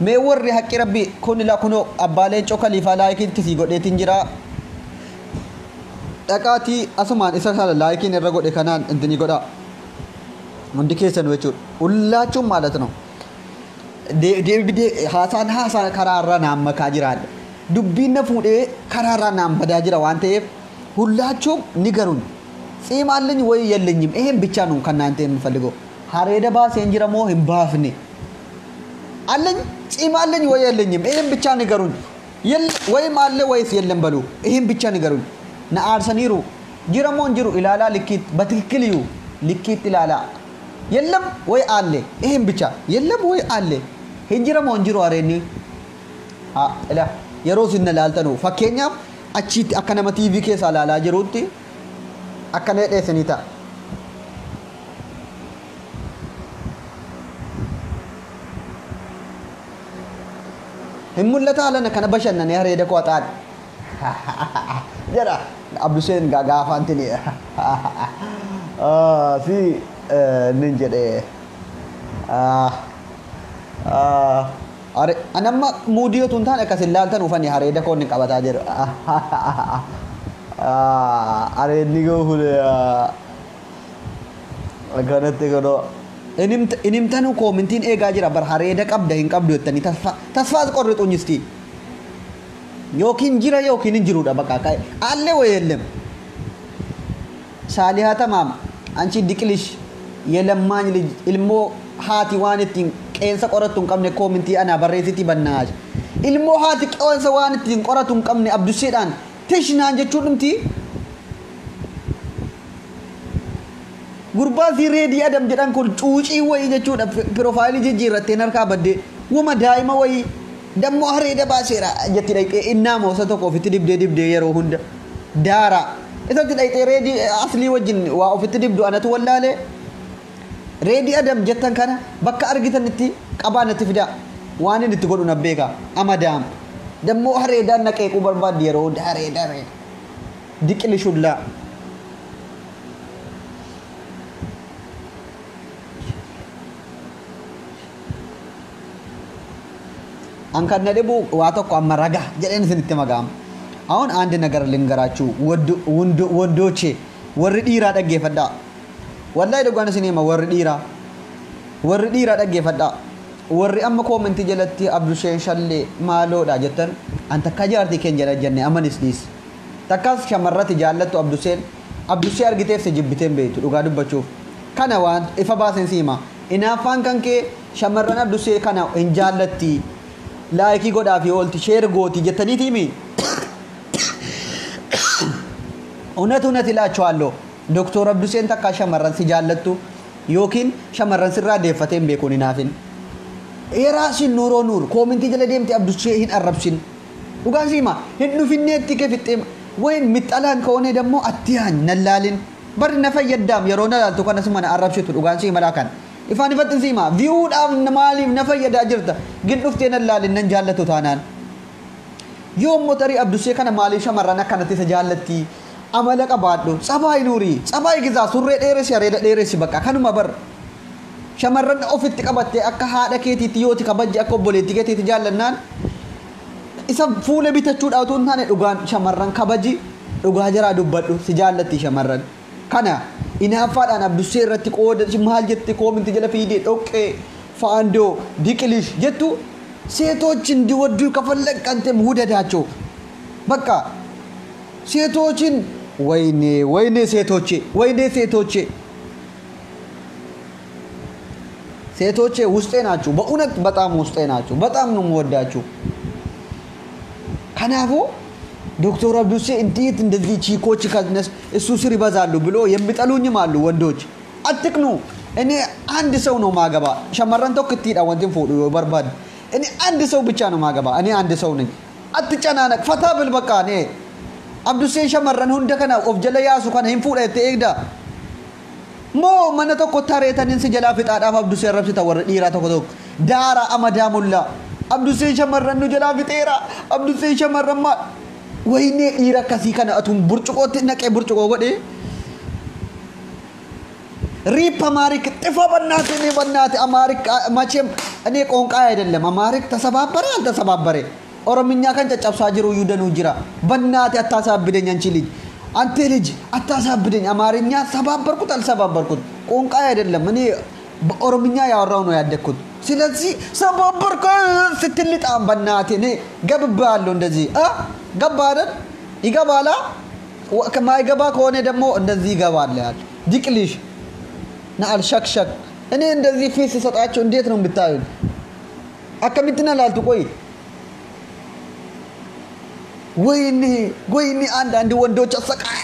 mee warri haqqi rabbii kun laa kunoo abbaa leencoo kaliifaa laayikiitti sii godheetiin jira dhaqaatii asumaan isa kana laayikiin irra godhe kanaan intini godhaa hundi keessanuu jechuudha ሁላችሁም ማለት ነው haasaan haasaan karaarra naan makaa jiraadha dubbiin na fuudhee karaarra naan badaa jira waan ta'eef ሁላችሁም ንገሩኝ ጺም አለኝ ወይ የለኝም ይሄን ብቻ ነው ከእናንተ የምፈልገው hareeda baaseen jira moo hin baafne አለኝ ጺም አለኝ ወይ የለኝም ይሄን ብቻ ንገሩኝ ወይም አለ ወይስ የለም በሉ ይሄን ብቻ ንገሩኝ na aarsaniiru jira moo hin jiru ilaalaa likkiitti በትክክል እዩ likkiitti ilaalaa የለም ወይ አለ ይሄን ብቻ የለም ወይ አለ hin jira moo hin jiru hareenni yeroo isin laaltanu fakkeenyaaf achitti akka nama TV keessaa laalaa jirutti akkana dheessanii ta'a. Hin mul'ata alana kana bashannanee hareeda koo haxaadha. Jedha Abduseen gaafa antini fi nin jedhe anamma muudii otoo hin taane akkas hin laaltan ufani hareeda koon hin qabataa jiru. Areedni koo kun akkanatti godhoo. Inimtanu koomintiin eegaa jira bar hareeda qabda hin qabdu jettanii tasfaas qorrixuun jisti. Yookiin jira yookiin hin jirudha bakka ka'e. Allee wayellem. Saalihaa tamaam anchi diqilish yelammaany lij ilmoo haati waan ittiin qeensa qorattu hin qabne koomintii anaa barreessitii bannaa. Ilmoo haati qeensa waan ittiin qoratu hin qabne abdusseedhaan tishnaan jechuun dhumti. Gurbaa si reedii adam jedhan kun cuucii wayii jechuudha piroofaayilii jijjiirratteen harkaa baddee wama daa'ima wayii dammoo hareeda baaseera jetti dhaqxee innaa moosa tokko ofitti dibdee dibdee yeroo hunda daara isatti dhaqxee reedii aslii wajjin waa ofitti dibdu anatu wallaalee reedii adam jettan kana bakka argitanitti qabaa natti fidaa waan inni itti godhu na beeka amadaam dammoo hareedaan na qeequu barbaaddi yeroo hunda hareeda hareeda diqili shullaa. An kan na dhibu waa tokko amma raga jedheen isinitti magaama. አሁን አንድ ነገር ልንገራችሁ ወንዶቼ warri dhiiraa dhaggeeffadhaa. Wallahi dhugaan isin hima warri dhiiraa. Warri dhiiraa dhaggeeffadhaa. Warri amma koomentii jalatti Abdusheen Shallee maaloodha jettan an takkaa jaartii keenya jedha jenne amanis dhiis. Takkaas shamarratti jaallattu Abdusheen Abdushee argiteef si jibbiteen beektu dhugaa dubbachuuf. Kana waan ifa baaseen si hima. Inaaffaan kan kee shamarran Abdushee kana hin jaallatti. Laayikii godhaa fi oolti sheer gooti jettaniiti himi. እውነት እውነት እላችኋለሁ ዶክተር አብዱሴን takka shamarran si jaallattu yookiin shamarran sirraa deeffateen beekuun hinaafin. የራስን ኑሮ ኑር koomintii jala deemte Abdushee hin arrabsin. Dhugaan siima hin dhufinneetti kee fixxee ወይም ሚጠላን ከሆነ ደግሞ አትያኝ ነላልን በር ነፈየዳም yeroo na laaltu kanas mana arrabsitu dhugaan siima laakan ifaan ifatti siima viyuudhaaf maaliif na fayyadaa jirta gin dhuftee nallaalin nan jaallatu taanaan. Yoommoo tarii Abdushee kana maaliif shamarran akkanatti isa jaallatti amala qabaadhu tsabaay nuurii tsabaay gizaa surree dheeressi areeda dheeressi bakka kanuma bar shamarran ofitti qabattee akka haadha keetiitti yooti kabajji akka obboleettii keetiitti jaallannaan isa fuula bitachuudhaaf otoo hin taane dhugaan shamarran kabaji dhugaa jaraa dubbadhu si jaallatti shamarran kana inaaffaadhaan Abdushee irratti qooda maal jette koominti jala fiidee dhoqqee faandoo diqilish jettu ሴቶች እንዲወዱ ከፈለግ አንተም ውደዳቸው። በቃ ሴቶችን ወይኔ ወይኔ ሴቶቼ ወይኔ ሴቶቼ ሴቶቼ ውስጤ ናችሁ። በእውነት በጣም ውስጤ ናችሁ። በጣም ነው የምወዳችሁ። ከናፎ ዶክተር አብዱሴ እንዴት እንደዚህ ቺኮች ከነስ እሱ ስር ይበዛሉ ብሎ የሚጠሉኝም አሉ ወንዶች። አትቅኑ። እኔ አንድ ሰው ነው ማገባ። shamarran tokkittiidha wantin fuudhu yoo barbaadu እኔ አንድ ሰው ብቻ ነው ማገባ። እኔ አንድ ሰው ነኝ። አትጨናነቅ፣ ፈታ ብል በቃ። እኔ Abdusheen shamarran hunda kana of jala yaasu kana hin fuudha jettee eegda. Moo mana tokko tareetaniin si jalaa fixaadhaaf Abdusheen rabsita warri dhiiraa tokko tokko. Daara amadaa mullaa. Abdusheen shamarran nu jalaa fixeera. Abdusheen shamarran maal? Waynee dhiira akkasii kana atuun burcuqootti naqee burcuqoo godhee. ሪፕ አማሪክ ጥፋ በእናትህ እኔ በእናትህ አማሪክ መቼም እኔ ቋንቋ አይደለም አማሪክ ተሰባበረ አልተሰባበረ ኦሮምኛ kan caccabsaa jiru iyyuu danuu jira በእናትህ አታሳብደኝ አንቺ ልጅ አንተ ልጅ አታሳብደኝ አማርኛ ሰባበርኩት አልሰባበርኩት ቋንቋ አይደለም እኔ በኦሮምኛ ያወራው ነው ያደግኩት ስለዚህ ሰባበርኩ ስትልጣም በእናትህ እኔ ገብባለሁ እንደዚህ ገባ አይደል ይገባላ ከማይገባ ከሆነ ደግሞ እንደዚህ ይገባል ያል ዲቅልሽ ናአል ሸክሸክ እኔ እንደዚህ ፊት ስሰጣቸው እንዴት ነው የምታዩት? አከሚትና ላልቱ ቆይ ወይኔ ወይኔ አንዳንድ ወንዶች አሰቃያ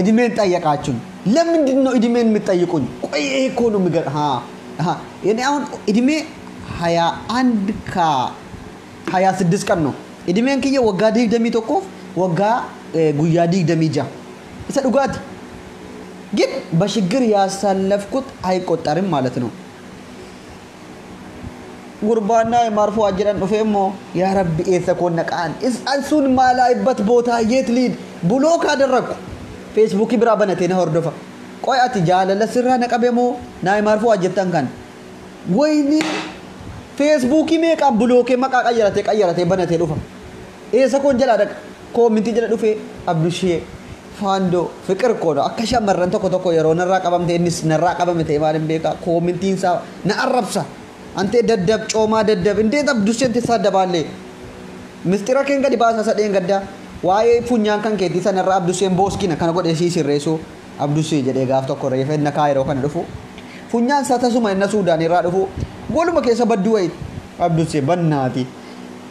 እድሜን ጠየቃችሁኝ። ለምንድን ነው እድሜን የምትጠይቁኝ? ቆይ ይሄ እኮ ነው የሚገር እኔ አሁን እድሜ 21 ከ26 ቀን ነው። እድሜን kiyya waggaa 21 waggaa guyyaa 26 isa dhugaati ግን በሽግር ያሳለፍኩት አይቆጠርም ማለት ነው። Gurbaan Naayimaar Fuwaad jedhan dhufee immoo yaa Rabbi eessa koon naqaan እሱን ማላይበት ቦታ የት ልሂድ ብሎ ካደረግኩ feesbuukii biraa banatee na hordofa. Qoy ati jaalala sirraa na qabe moo Naayimaar Fuwaad jettan kan wayni feesbuukii meeqaan bulookee maqaa qayyaratee qayyaratee banatee dhufa. Eessa koon jalaa dhaqa koomintii jala dhufee Abdushee Faandoo Fiqir koodha akka shamarran tokko tokko yeroo narraa qabamte innis narraa qabame ta'e maal hin beekaa koomintiin isaa na arrabsa. Antee daddab coomaa daddab indeet Abdusheen tissaadabaallee mistira keen gadi baasa sadheen gaddaa waa'ee funyaan kan keetii sanarraa Abdusheen booskina kana godhee sii sirreessu Abdushee jedhee gaaf tokko reefa inni Kaayiroo kana dhufu funyaan isaa tasuma inni Suudaan irraa dhufu goluma keessa badduu wayiiti Abdushee bannaati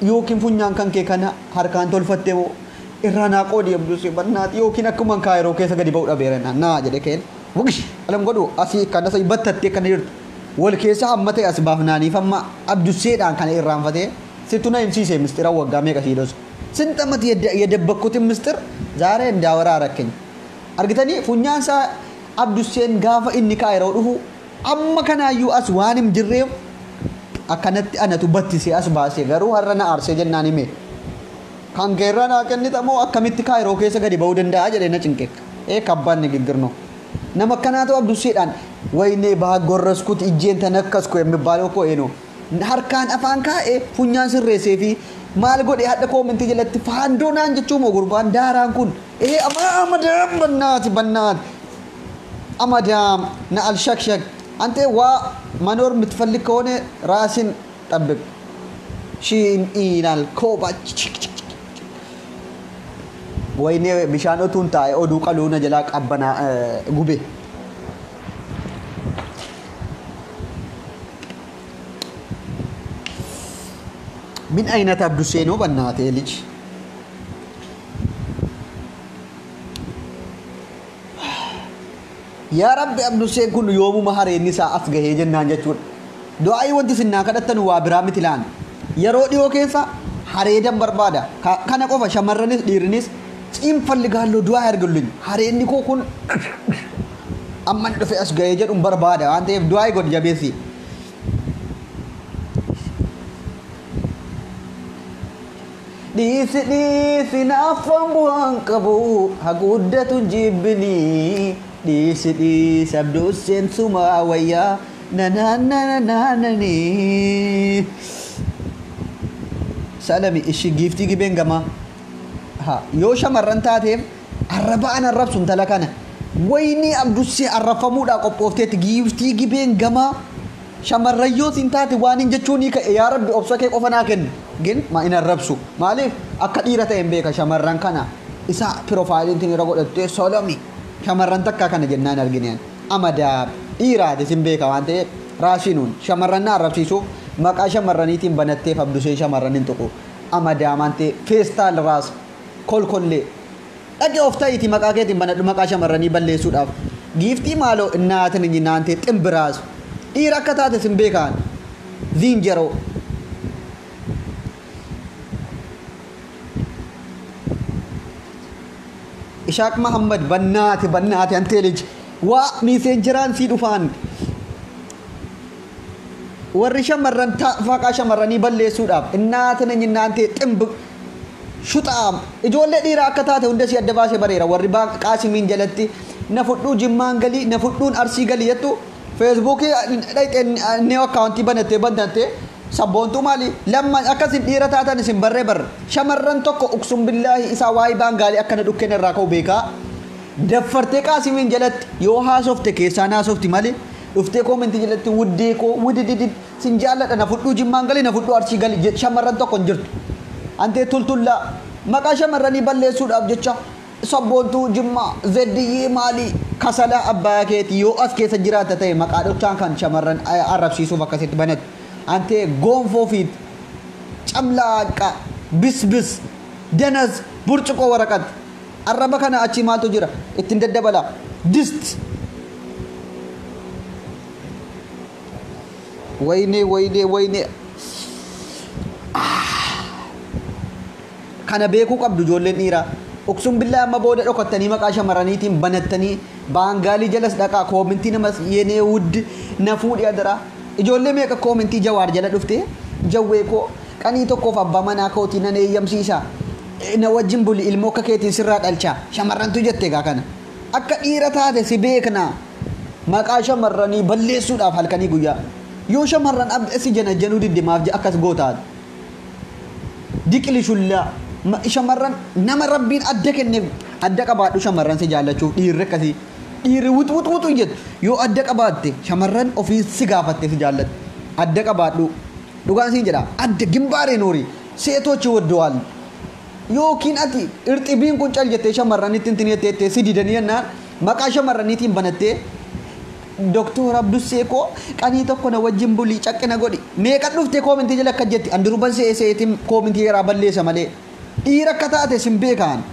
yookiin funyaan kan kee kana harkaan tolfattee moo irraa naa qoodi Abdushee bannaati yookiin akkuma Kaayiroo keessa gadi ba'u dhabeera naa jedhe keen wugish alam godhu asii kan asii battattee kana jirtu wal keessa hamma ta'e as baafnaaniif amma Abdusheedhaan kana irraanfatee situ na himsiise mistira waggaa meeqa sii dhosu ስንት ዓመት የደበቅኩትን ምስጢር ዛሬ እንዳወራ አረከኝ። Argitanii funyaan isaa Abdusheen gaafa inni Kaayiroo dhufu amma kanaayyuu as waan hin jirreef akkanatti anatu battisee as baasee garuu har'a na aarsee jennaan hime. Kan keerraa naa kennitamoo akkamitti Kaayiroo keessa gadi ba'uu danda'a jedhee na cinqe. Ee kabbaan ንግግር ነው። Nama akkanaatu Abdusheedhaan ወይኔ ባጎረስኩት እጄን ተነከስኩ የሚባለው እኮ ይሄ ነው። Harkaan afaan kaa'ee funyaan sirreessee fi maal godhe hadha koomintii jalatti faandoo naan jechuu moo gurbaan daaraan kun ee amadaam bannaati bannaati አማዳም ና አልሸክሸክ አንተ ዋ መኖር የምትፈልግ ከሆነ ራስን ጠብቅ። ሺን ኢናል ኮባ ወይኔ bishaan otuun taa'e oduu qaluu na jalaa qabbanaa gube. ምን አይነት አብዱሴ ነው በእናትህ ልጅ? Yaa Rabbi Abduseen kun yoomuma hareenni isaa as gahee jennaan jechuudha. Du'aa'ii wanti sinnaa kadhattan waa biraa miti laan. Yeroo dhiyoo keessa hareedan barbaada. Kana qofa shamarranis dhiirrinis xiinfalli gaalloo du'aa ergulluñ. Hareenni koo kun amman dhufe as gahee jedhuun barbaada waan ta'eef du'aa'ii godhi jabeessi. Dhiisi dhiisi naaffan bu'aan qabu haguuddatu jibbinii. Dhiisi dhiisi Abdusheen sumaa wayyaa nanaanananaananii. Salami ishii giiftii gibeen gamaa. Yoo shamarran taateef arraba an arrabsu intala kana. Wayni Abdushee arrafamuudhaa qophoofteetti giiftii gibeen gamaa shamarran yoo siin taate waan hin jechuun ka'e yaa Rabbi obsa kee qofa naa kenni. Gin ma hin arrabsu. Maaliif akka dhiira ta'e hin beeka shamarran kana isa piroofaayiliin irra godhattee solami shamarran takkaa kana jennaan argineen amadaa dhiiraati sin beeka waan ta'eef raashinuun shamarran na arrabsiisuuf maqaa shamarraniitiin banatteef Abdushee shamarran hin tuqu. Amadaa waan ta'eef feestaal raas kolkollee dhaqee of ta'iiti maqaa keetiin banadhu maqaa shamarranii balleessuudhaaf giiftii maaloo innaatin hin ta'e ximbiraas dhiira akka taate sin beekaan zinjaroo. Ishaaq Mahammad bannaati bannaati antee lij waa miiseenjeraan sii dhufaan warri shamarran maqaa shamarranii balleessuudhaaf innaatin innaan ta'e ximbi shuxaam ijoollee dhiiraa akka taate hunda si adda baasee bareera warri qaasimiin jalatti na fudhuu jimmaan galii na fudhuun arsii galii jettu feesbuukii dhaqxee akkaawuntii banattee banattee sabboontuu maali lamman akkasin dhiira taatan isin barree barre shamarran tokko uksum billaahi isaa waa'ee baangaalii akkana dhukkeen irraa ka'u beekaa daffartee qaasimiin jalatti yoo haasofte keessaan haasofti malee dhuftee koomentii jalatti wuddee koo wudididid sin jaalladha na fudhuu jimmaan galii na fudhuu arsii galii shamarran tokko hin jirtu. Antee tultullaa maqaa shamarranii balleessuudhaaf jecha sabboontuu jimmaa zeddiyyee maalii kasala abbaa keetii yoo as keessa jiraata ta'e maqaa dhochaan kan shamarran arrabsiisuuf akkasitti banatu. Antee gonfoo fiit camlaaqa bisbis danaz burcuqoo waraqat arraba kana achi maaltu jira ittiin daddabala dist. Wayne wayne wayne kana beekuu qabdu ijoolleen dhiiraa. Uksum billaa amma booda dhokattanii maqaa shamarraniitiin banattanii baangaalii jalas dhaqaa koomintii namas yenee wuddi na fuudhi adaraa. Ijoollee meeqa koomentii Jawaar jala dhufte jawwee koo qanii tokkoof abbaa manaa kootii nan eeyyamsiisa. Na wajjin buli ilmoo akka keetiin sirraa dhalcha. Shamarrantu jette egaa kana. Akka dhiira taate si beekna. Maqaa shamarranii balleessuudhaaf halkanii guyyaa. Yoo shamarran si janajjanuu didde maaf akkas gootaat. Diqili shullaa. Shamarran nama rabbiin adda kenneef adda qabaadhu shamarran si jaallachuuf dhiirri akkasii. Dhiirri wuxu wuxu wuxu jettu yoo adda qabaatte shamarran ofii si gaafatte si jaallatte adda qabaadhu. Dhugaan siin jedha adda gimbaaree noori seetochi wadduwaal. Yookiin ati irxibiin kun cal jettee shamarranitti hin jettee si didanii jennaan maqaa shamarraniitiin banattee Doktor Abdussee koo qanii tokko na wajjin bulii caqqina godhi. Meeqa dhuftee koomentii jala akka jetti an durban se'ee se'eetiin koomentii irraa balleessa malee dhiira akka taate sin beekaan.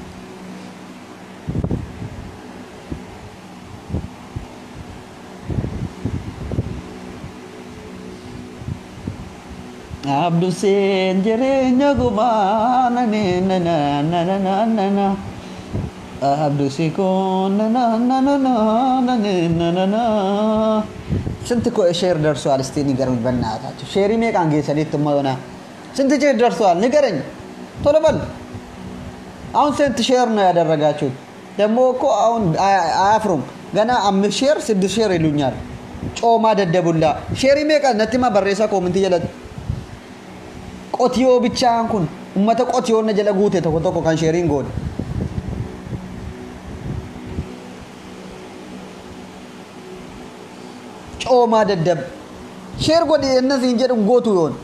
Abdusseen jireenya gumaa na na na na na na na. Abdussee koo na na na na na na na na. ስንት share ደርሷል? እስቲ ንገሩኝ በእናታችሁ። share meeqaan geessanitti ሆነ ስንት share ደርሷል? ንገረኝ ቶሎ በል። አሁን ስንት share ነው ያደረጋችሁት? ደግሞ እኮ አሁን አያፍሩም። ገና 5 share 6 share ይሉኛል። ጮማ ደደቡላ share meeqa natti barreessaa comment jalatti qotiyyoo bichaan kun ummata qotiyyoo na jala guute tokko tokko kan sheeriin goone. Coomaa daddab share godhi እነዚህን jedhu gootu yoon.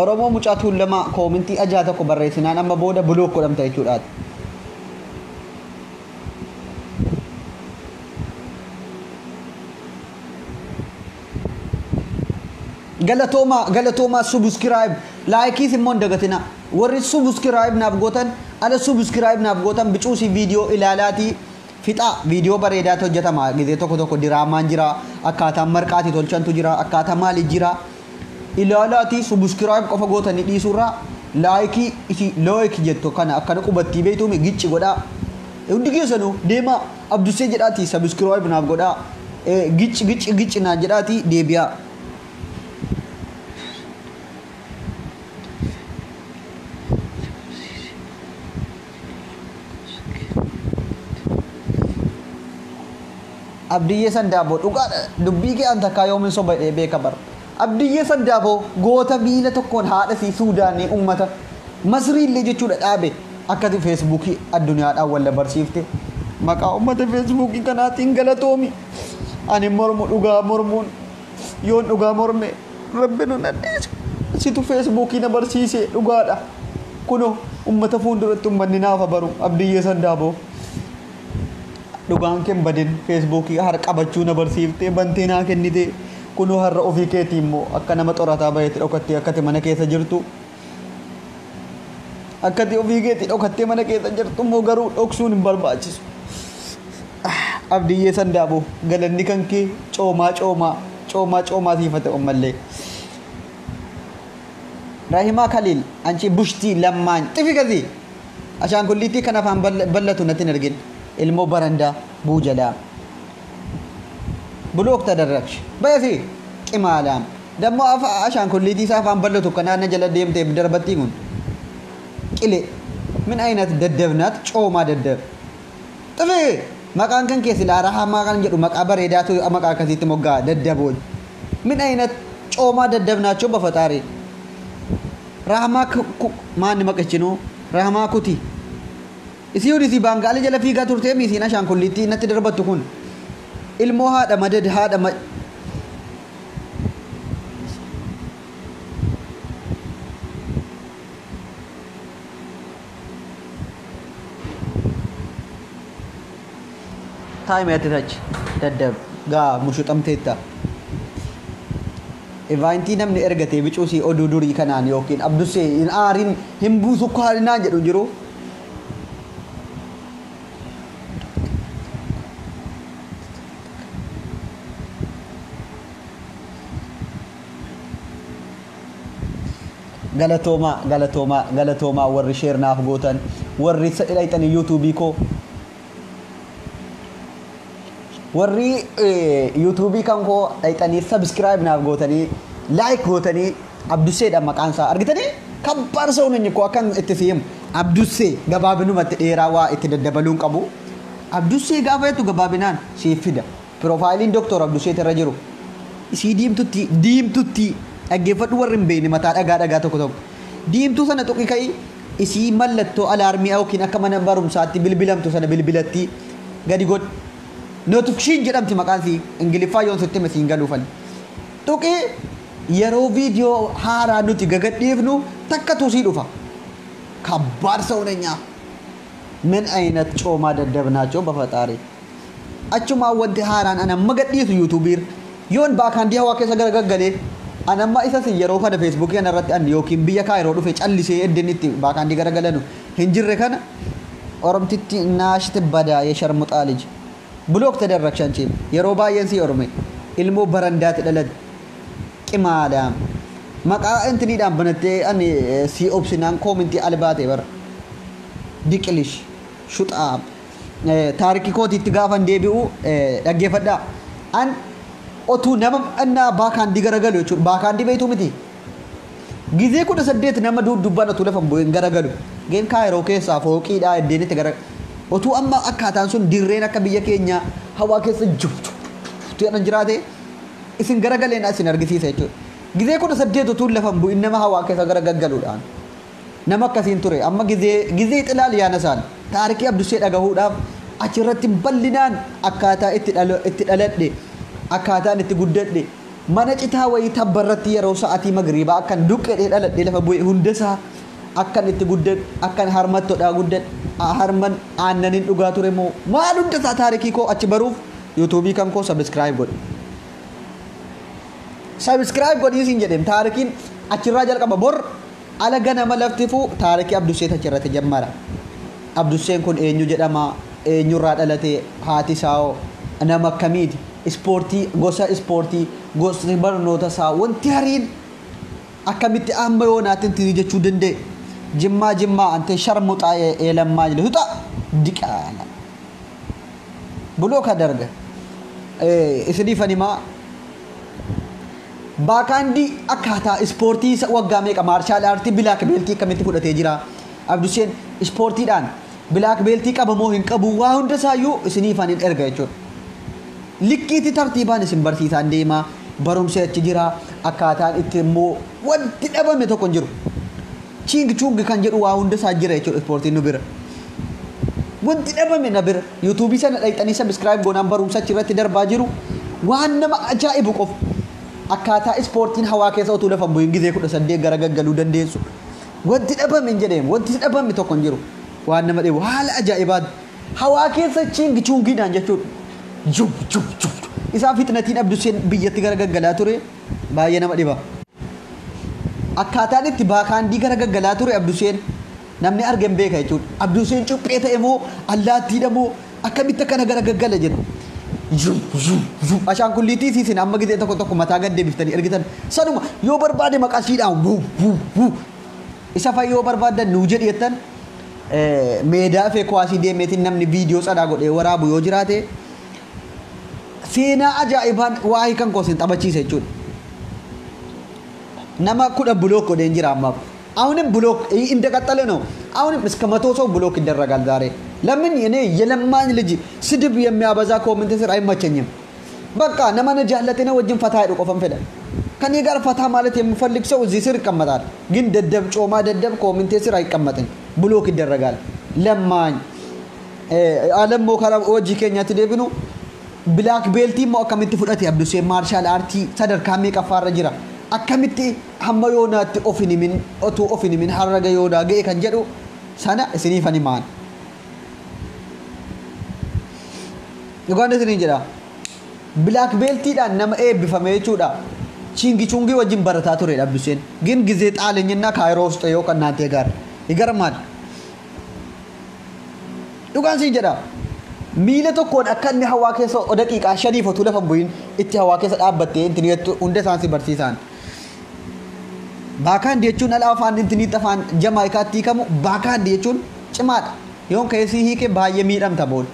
Oromoo mucaa tuulamaa koomintii ajaa tokko barreessinaan amma booda block godhamta jechuudhaati. Galatoomaa galatoomaa subscribe laayikiis immoo hin dagatina. Warri subscribe naaf gootan ala subscribe naaf gootan bicuusi viidiyoo ilaalaatii fixaa viidiyoo bareedaatu hojjetama. Gizee tokko tokko diraamaan jira, akkaataan marqaatii tolchantu jira, akkaataa maali jira. Ilaalaatii subscribe qofa gootanii dhiisuurraa laayikii isi like jettu kana akkana qubattii beektuumi gicci godhaa. Hundi keessanuu deemaa Abdussee jedhaatii subscribe naaf godhaa. Gicci gicci gicci naan jedhaatii deebi'aa. Abdiyyee Sandaaboo dhugaadha dubbii kee an takkaa yoomin soba jedhee beeka bara. Abdiyyee Sandaaboo goota miila tokkoon haadha sii Suudaanii uummata Masriillee jechuudha dhaabe akkati feesbuukii addunyaadhaan walla barsiifte maqaa uummata feesbuukii kanaatiin galatoomi. Ani mormu dhugaa mormuun yoon dhugaa morme rabbi nu nadhiisa. Situ feesbuukii na barsiise dhugaadha. Kunoo uummata fuulduratti uummanni naafa baru Abdiyyee Sandaaboo. Dhugaan kee badin feesbuukii har qabachuu na barsiiftee bantee naa kennite kunoo har'a ofii keetii immoo akka nama xorataa baheetti dhokattee akkati mana keessa jirtu akkati ofii keetii dhokattee mana keessa jirtu immoo garuu dhoksuun hin barbaachisu. Abdiyyee Sandaaboo galanni kan kee coomaa coomaa coomaa coomaa siifate ammallee. Rahimaa Khalil anchi bushtii lammaan xifi gazi ashaangulliitii kan afaan ballatu natti hin argin. Ilmoo barandaa buujalaa block ተደረግሽ በየሲ ቅማላም ደግሞ አሻንኩሊቲ ሳፋን በለቱ ከናነ ጀለ ደምቴ ደርበቲ ጉን ቅሌ ምን አይነት ደደብ ናት? ጮማ ደደብ ጥፊ መቃን ከን ኬስ ላራሃ ማቃን ጀዱ መቃ በሬዳቱ መቃ ከሲት ሞጋ ደደቦች ምን አይነት ጮማ ደደብ ናቸው? በፈጣሪ ራህማ ማን መቀችኖ ራህማ ኩቲ Isii si baangaalee jala fiigaa turtee miisiin ashaangulliitti natti darbattu kun ilmoo haadha madad haadha taayim yaatitach daddab gaa mushuxamteetta. Evaantii namni ergatee bicuusii oduu durii kanaan yookiin Abdussee hin aarin hin buusu kaarinaan jedhu jiru. Galatoomaa galatoomaa galatoomaa warri share naaf gootan warri dhayxanii yuutuubii koo Warri yuutuubii kan koo dhayxanii subscribe naaf gootanii like gootanii Abduseedha maqaan isaa argitanii kabbaar sa'uun inni koo akkan itti si'imu Abdusee gabaabinumatti dheeraa waa itti daddabaluun qabu. Abdusee gaafa jettu gabaabinaan siif fida. Piroofaayiliin Doktor Abduseet irra jiru. Isii diimtutti diimtutti dhaggeeffadhu warri hin beekne mataa dhagaa dhagaa tokko tokko. Diimtuu sana tuqi ka'i isii mallattoo alaarmii yookiin akka mana barumsaatti bilbilamtu sana bilbilatti gadi godhi. Notification jedhamti maqaan isii Ingiliffaa yoon sitti hime siin galuufani. Tuqi yeroo viidiyoo haaraa nuti gagadhiifnu takka sii dhufa. ከባድ ሰው ነኛ። ምን አይነት ጮማ ደደብ ናቸው በፈጣሪ። Achuma wanti haaraan an amma gadhiisu yuutuubiir yoon baakaandii hawaa keessa garagaggalee an amma isas yeroo kana feesbuukii kana irratti an yookiin biyya kaayiroo dhufe callisee eddeen itti baakaandii garagalanu hin jirre kana oromtitti naashite badaa የሸርሙጣ ልጅ ብሎክ ተደረግሽ አንቺ። Yeroo baay'een si orme ilmoo barandaatti dhalate qimaadhaan maqaa intiniidhaan banattee ani si obsinaan koomintii albaate bara diqilish shuxaa taarikii kootiitti gaafan deebi'u dhaggeeffadhaa. An otuu nama annaa baakaandii garagalu jechuudha. Baakaandii beektuu miti. Gizee 18 nama duddubbaan otuu lafa hin garagalu. Geen kaayiroo keessaa fooqiidhaa iddeen itti gara otuu amma akkaataan sun dirreen akka biyya keenya hawaa keessa jirtu jedhan jiraate isin garagaleen isin argisiisa jechuudha. Gizee 18 otuu lafa hin bu'in nama hawaa keessa garagaggaluudhaan. Nama akkasiin ture amma gizee gizee xilaal yaana isaan taarikii Abdusee dhagahuudhaaf achirratti bal'inaan akkaataa itti dhaladhe akkaataan itti guddadhe mana citaa wayii tabbarratti yeroo sa'atii magriibaa akkan duqqedhee dhaladhe lafa bu'e hundasaa akkan itti guddadhe akkan harmattodhaa guddadhe harman aannanin dhugaa ture moo maal hundasaa taarikii koo achi baruuf yuutuubii kan koo subscribe godhe. Subscribe godhii siin jedheem taarikiin achirraa jalqaba bor ala ganama laftifuu taarikii Abduseet achirratti jammara. Abduseen kun eenyu jedhama, eenyurraa dhalate, haati isaa nama akkamiiti, ispoortii gosa ispoortii gosti barnoota isaa wanti hariin akkamitti amma yoonaatti intinii jechuu danda'e. Jimmaa jimmaa ante sharmuxaa eelammaa jedhe huxa diqaala. Buloo ka darga. Isiniif animaa baakaandii akkaataa ispoortii waggaa meeqa maarshaal aartii black beltii akkamitti fudhatee jira. Abduseen ispoortiidhaan black beltii qaba moo hin qabu waa hunda isaayyuu isiniif anin erga jechuudha. Likkiitti tartiibaan isin barsiisaan deemaa barumsi achi jira akkaataan itti immoo wanti dhabame tokko hin jiru. Chiing chuung kan jedhu waa hunda isaa jira jechuudha ispoortiin nu bira. Wanti dhabame na bira yuutuubii sana dhaqxanii subscribe goonaan barumsa achirratti darbaa jiru waan nama ajaa'ibu qofa. Akkaataa ispoortiin hawaa keessa otuu lafa hin bu'in gizee 18 garagaggaluu dandeessu. Wanti dhabame hin jedheem wanti dhabame tokko hin jiru. Waan nama dhibu haala ajaa'ibaati. Hawaa keessa chiingi chuungiidhaan jechuudha. Jub jub jub. Isaa fitnatiin Abduseen biyyatti garagaggalaa ture baay'ee nama dhiba. Akkaataan itti baakaandii garagaggalaa ture Abduseen namni argan beeka jechuudha. Abduseen cuphee ta'e moo allaattiidha moo akkamitti akkana garagaggala jedhu. Zum zum zum ashaangulliitii siisin amma gizee tokko tokko mataa gad deebiftanii ergitan sanuma yoo barbaade maqasiidhaan wuu wuu wuu isa fa yoo barbaadan nuu jedhi jettan meedaa fi kuwaasii deemeetiin namni viidiyoo tsadaa godhee waraabu yoo jiraate seenaa ajaa'ibaan waa'ee kan koo isin taphachiisa jechuudha. Nama 10 block godheen jira ammaaf. አሁንም block እንደቀጠለ ነው። አሁንም እስከ 100 ሰው block ይደረጋል ዛሬ። ለምን እኔ የለማኝ ልጅ ስድብ የሚያበዛ comment ስር አይመቸኝም። በቃ ነመነ ጃለቴነ ወጅን ፈታ አይዱ ቆፈን ፈደ ከኔ ጋር ፈታ ማለት የሚፈልግ ሰው እዚህ ስር ይቀመጣል። ግን ደደብ ጮማ ደደብ comment ስር አይቀመጥም፣ block ይደረጋል። ለማኝ አለም ሞከራ ወጂ ኬኛ ትደብኑ black beltii moo akkamitti fudhate Abduseen martial artii sadarkaa meeqaffaarra jira akkamitti hamma yoonaatti of hin himin otuu of hin himin harraga yoonaa ga'e kan jedhu sana isiniif ani maan dhugaan isiniin jedha. Black beltiidhaan nama eebbifame jechuudha. Chingi chungii wajjin barataa turedha Abduseen. ግን ጊዜ ጣለኝና ካይሮ ውስጥ ይኸው ከእናንተ ጋር ይገርማል። Dhugaan siin jedha. Miila tokkoon akka inni hawaa keessa daqiiqaa 5 otuu lafa hin bu'in itti hawaa keessa dhaabbattee intini jettu hunda isaan si barsiisan. Baakaandi jechuun ala afaan intiniitti afaan Jamaayikaatti hiikamu baakaandi jechuun cimaadha. Yoon keessi hiike baay'ee miidhamta booda.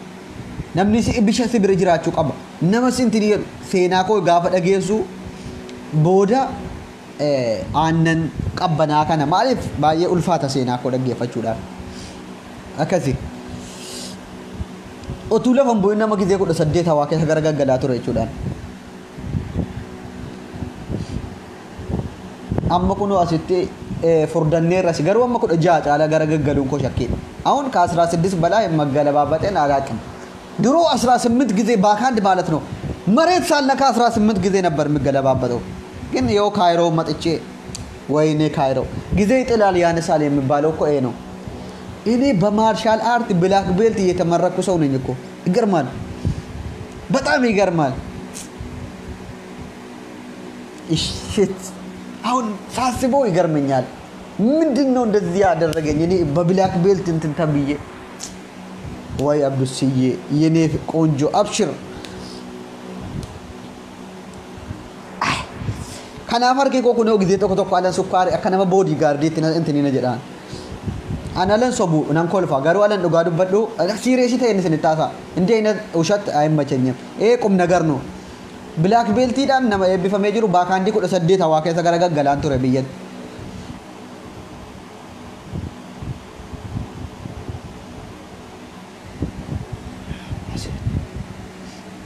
Namni si bisha si bira jiraachuu qaba. Nama si intinii jedhu seenaa koo gaafa dhageessu booda aannan qabbanaa kana maaliif baay'ee ulfaata seenaa koo dhaggeeffachuudhaaf. Akkasi. Otuu lafa hin bu'in nama gizee 18 hawaa keessa gara gaggalaa ture jechuudhaan. Amma kunoo asitti furdanneerras garuu amma 16 caalaa gara gaggaluun koo shakkiidha. አሁን ከ16 በላይ መገለባበጤን አላውቅም። ድሮ 18 ጊዜ backhand ማለት ነው መሬት ሳልነካ 18 ጊዜ ነበር የምገለባበጠው። ግን ይኸው ካይሮ መጥቼ ወይኔ ካይሮ ጊዜ ይጥላል ያነሳል የሚባለው እኮ ይሄ ነው። እኔ በ martial art black belt እየተመረኩ ሰው ነኝ እኮ። ይገርማል፣ በጣም ይገርማል። shit አሁን ሳስበው ይገርመኛል። ምንድነው እንደዚህ ያደረገኝ? እኔ በ black belt እንትን ተብዬ ወይ አብዱስዬ የኔ ቆንጆ አብሽር kanaaf harki koo kunoo gizee tokko tokko alan sukkaari akka nama bodyguardiitti intinina jedhaan. An alan sobu nan kolfa garuu alan dhugaa dubbadhu serious ta'e inni isinitti haasa'a. እንዲህ አይነት ውሸት አይመቸኝም። ይሄ ቁም ነገር ነው። Black beltiidhaan nama eebbifamee jiru backhandii 18 hawaa keessa gara gaggalaan ture biyyatti.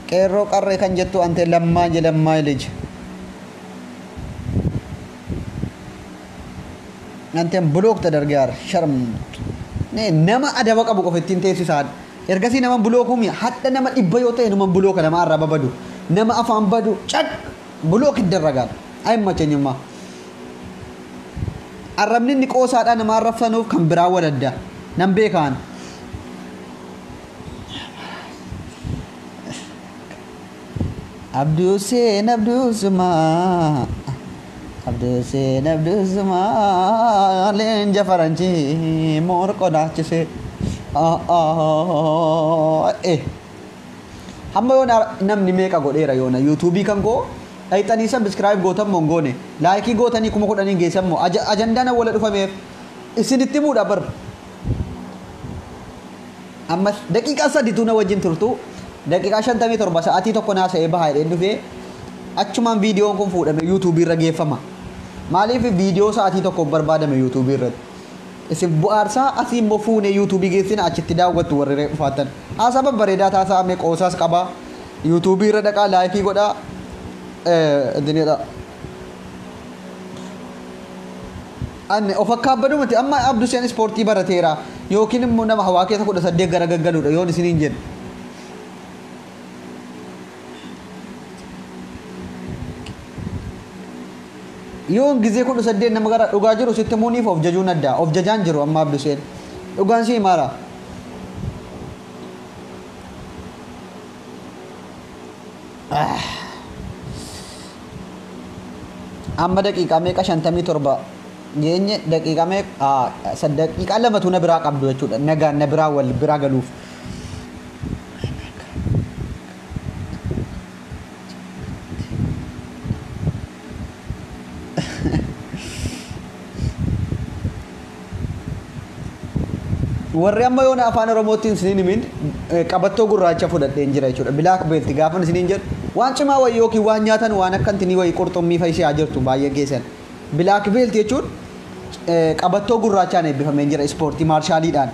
Qeerroo qarree kan jettu ante lammaa jedhammaa ልጅ አንተም block ተደርገሃል ሸርም nama adaba qabu qofa ittiin teessisaan ergasii nama blockuumi hadha nama dhibba yoo ta'e nama blocka nama arraba badu nama afaan badu caq block ይደረጋል። አይመቸኝማ። Arrabni inni qoosaadhaa nama arrabsanuuf kan biraa waladda nan beekaan. Abduseen Abdusuma Abduseen Abdusuma leenja faranjii morqo naachise. Hamma yoona namni meeqa godheera yoona YouTubeii kan koo dhayxanii subscribe gootan moo hin goone likeii gootanii 10,000 geessan moo ajandaan wala dhufameef isinitti muudha bar. Ammas daqiiqaa sadiitu na wajjin turtu daqiiqaa 57 sa'aatii tokko naasa'ee bahaa jedheen dhufee achumaan viidiyoon kun fuudhame YouTubeii irra geeffama. Maaliif viidiyoo sa'aatii tokkoof barbaadame YouTubeii irratti? Isin bu'aarsaa asii immoo fuunee YouTubeii geessina achitti daawwattu warri dhufaatan. Haasaa babbareedaa taasifame qoosaas qaba. YouTubeii irra dhaqaa likeii godhaa. Dinidha. Anni of akka miti amma Abduseen ispoortii barateera yookiin immoo nama hawaa keessa 18 gara gaggaluudha yoon isiniin jedhu. Yoon gizee 18 nama gara dhugaa jiru sitti muuniif of jajuun adda of jajaan jiru amma Abduseen dhugaan si himaara. Amma daqiiqaa meeqa 57 geenye daqiiqaa meeqa daqiiqaa lamatu na biraa qabdu jechuudha nagaan na biraa wal biraa galuuf. Warri amma yoona afaan Oromootiin isiniin himin qabattoo gurraacha fudhadheen jira jechuudha. Black belt gaafa isiniin jedhu waan cimaa wayii yookiin waan nyaatan waan akka intinii wayii qurxummii fa'a ishee jirtu baay'ee geessan. Black belt jechuun qabattoo gurraachaan eebbifamee jira ispoortii martialiidhaan.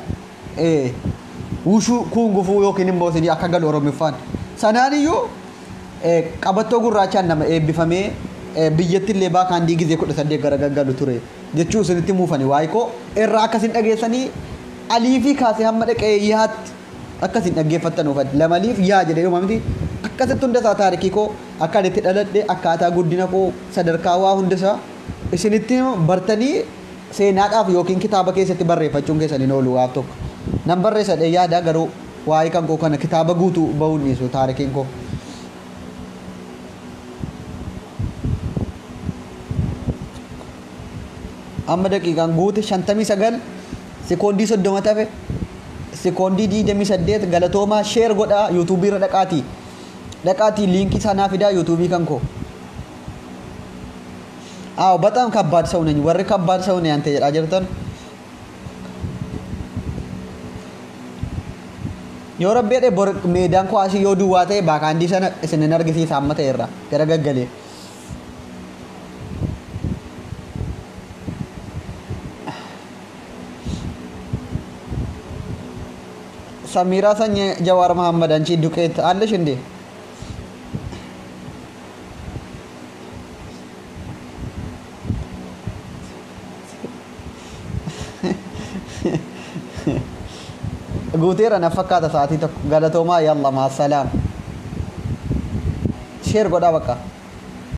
Wushuu kungufuu yookiin immoo isinii akka galu Oromiffaan. Sanaan iyyuu qabattoo gurraachaan nama eebbifamee biyyatti illee backhandii gizee 18 gara gaggalu ture jechuu isinitti muufani waa'ee koo irraa akkasin dhageessanii aliifii kaasee hamma dhaqee yaatti akkasin dhaggeeffattan uffadhe lamaliif yaa jedhee dhuma miti akkasitti hundasaa taarikii koo akka ani itti dhaladhe akkaataa guddina koo sadarkaa waa hundasaa isinitti bartanii seenaadhaaf yookiin kitaaba keessatti barreeffachuun keessan hin oolu waaf tokko. Nan barreessa dhee yaada garuu waa'ee kan koo kana kitaaba guutuu bahuun dhiisu taarikiin koo. Amma daqiiqaan guute 59 sekoondii 30 tafe sekoondii 28 galatoomaa share godhaa YouTubeii irra dhaqaatii dhaqaatii liinkii sanaa fidaa YouTubeii kan koo. አዎ በጣም ከባድ ሰው ነኝ። ወሬ ከባድ ሰው ነኝ አንተ jedhaa jirtan. Yoo rabbi jedhe bor meedaan kuwaasii yoo duwwaa ta'e baakaandii sana isin hin argisiisa amma ta'e irraa gara gaggalee. Samiiraa sanyii Jawaar Mahammad anchi duqeet አለሽ እንዴ? Guuteera na fakkaata sa'aatii tokko. Galatoomaa, yalla maasalaam. Share godhaa bakka.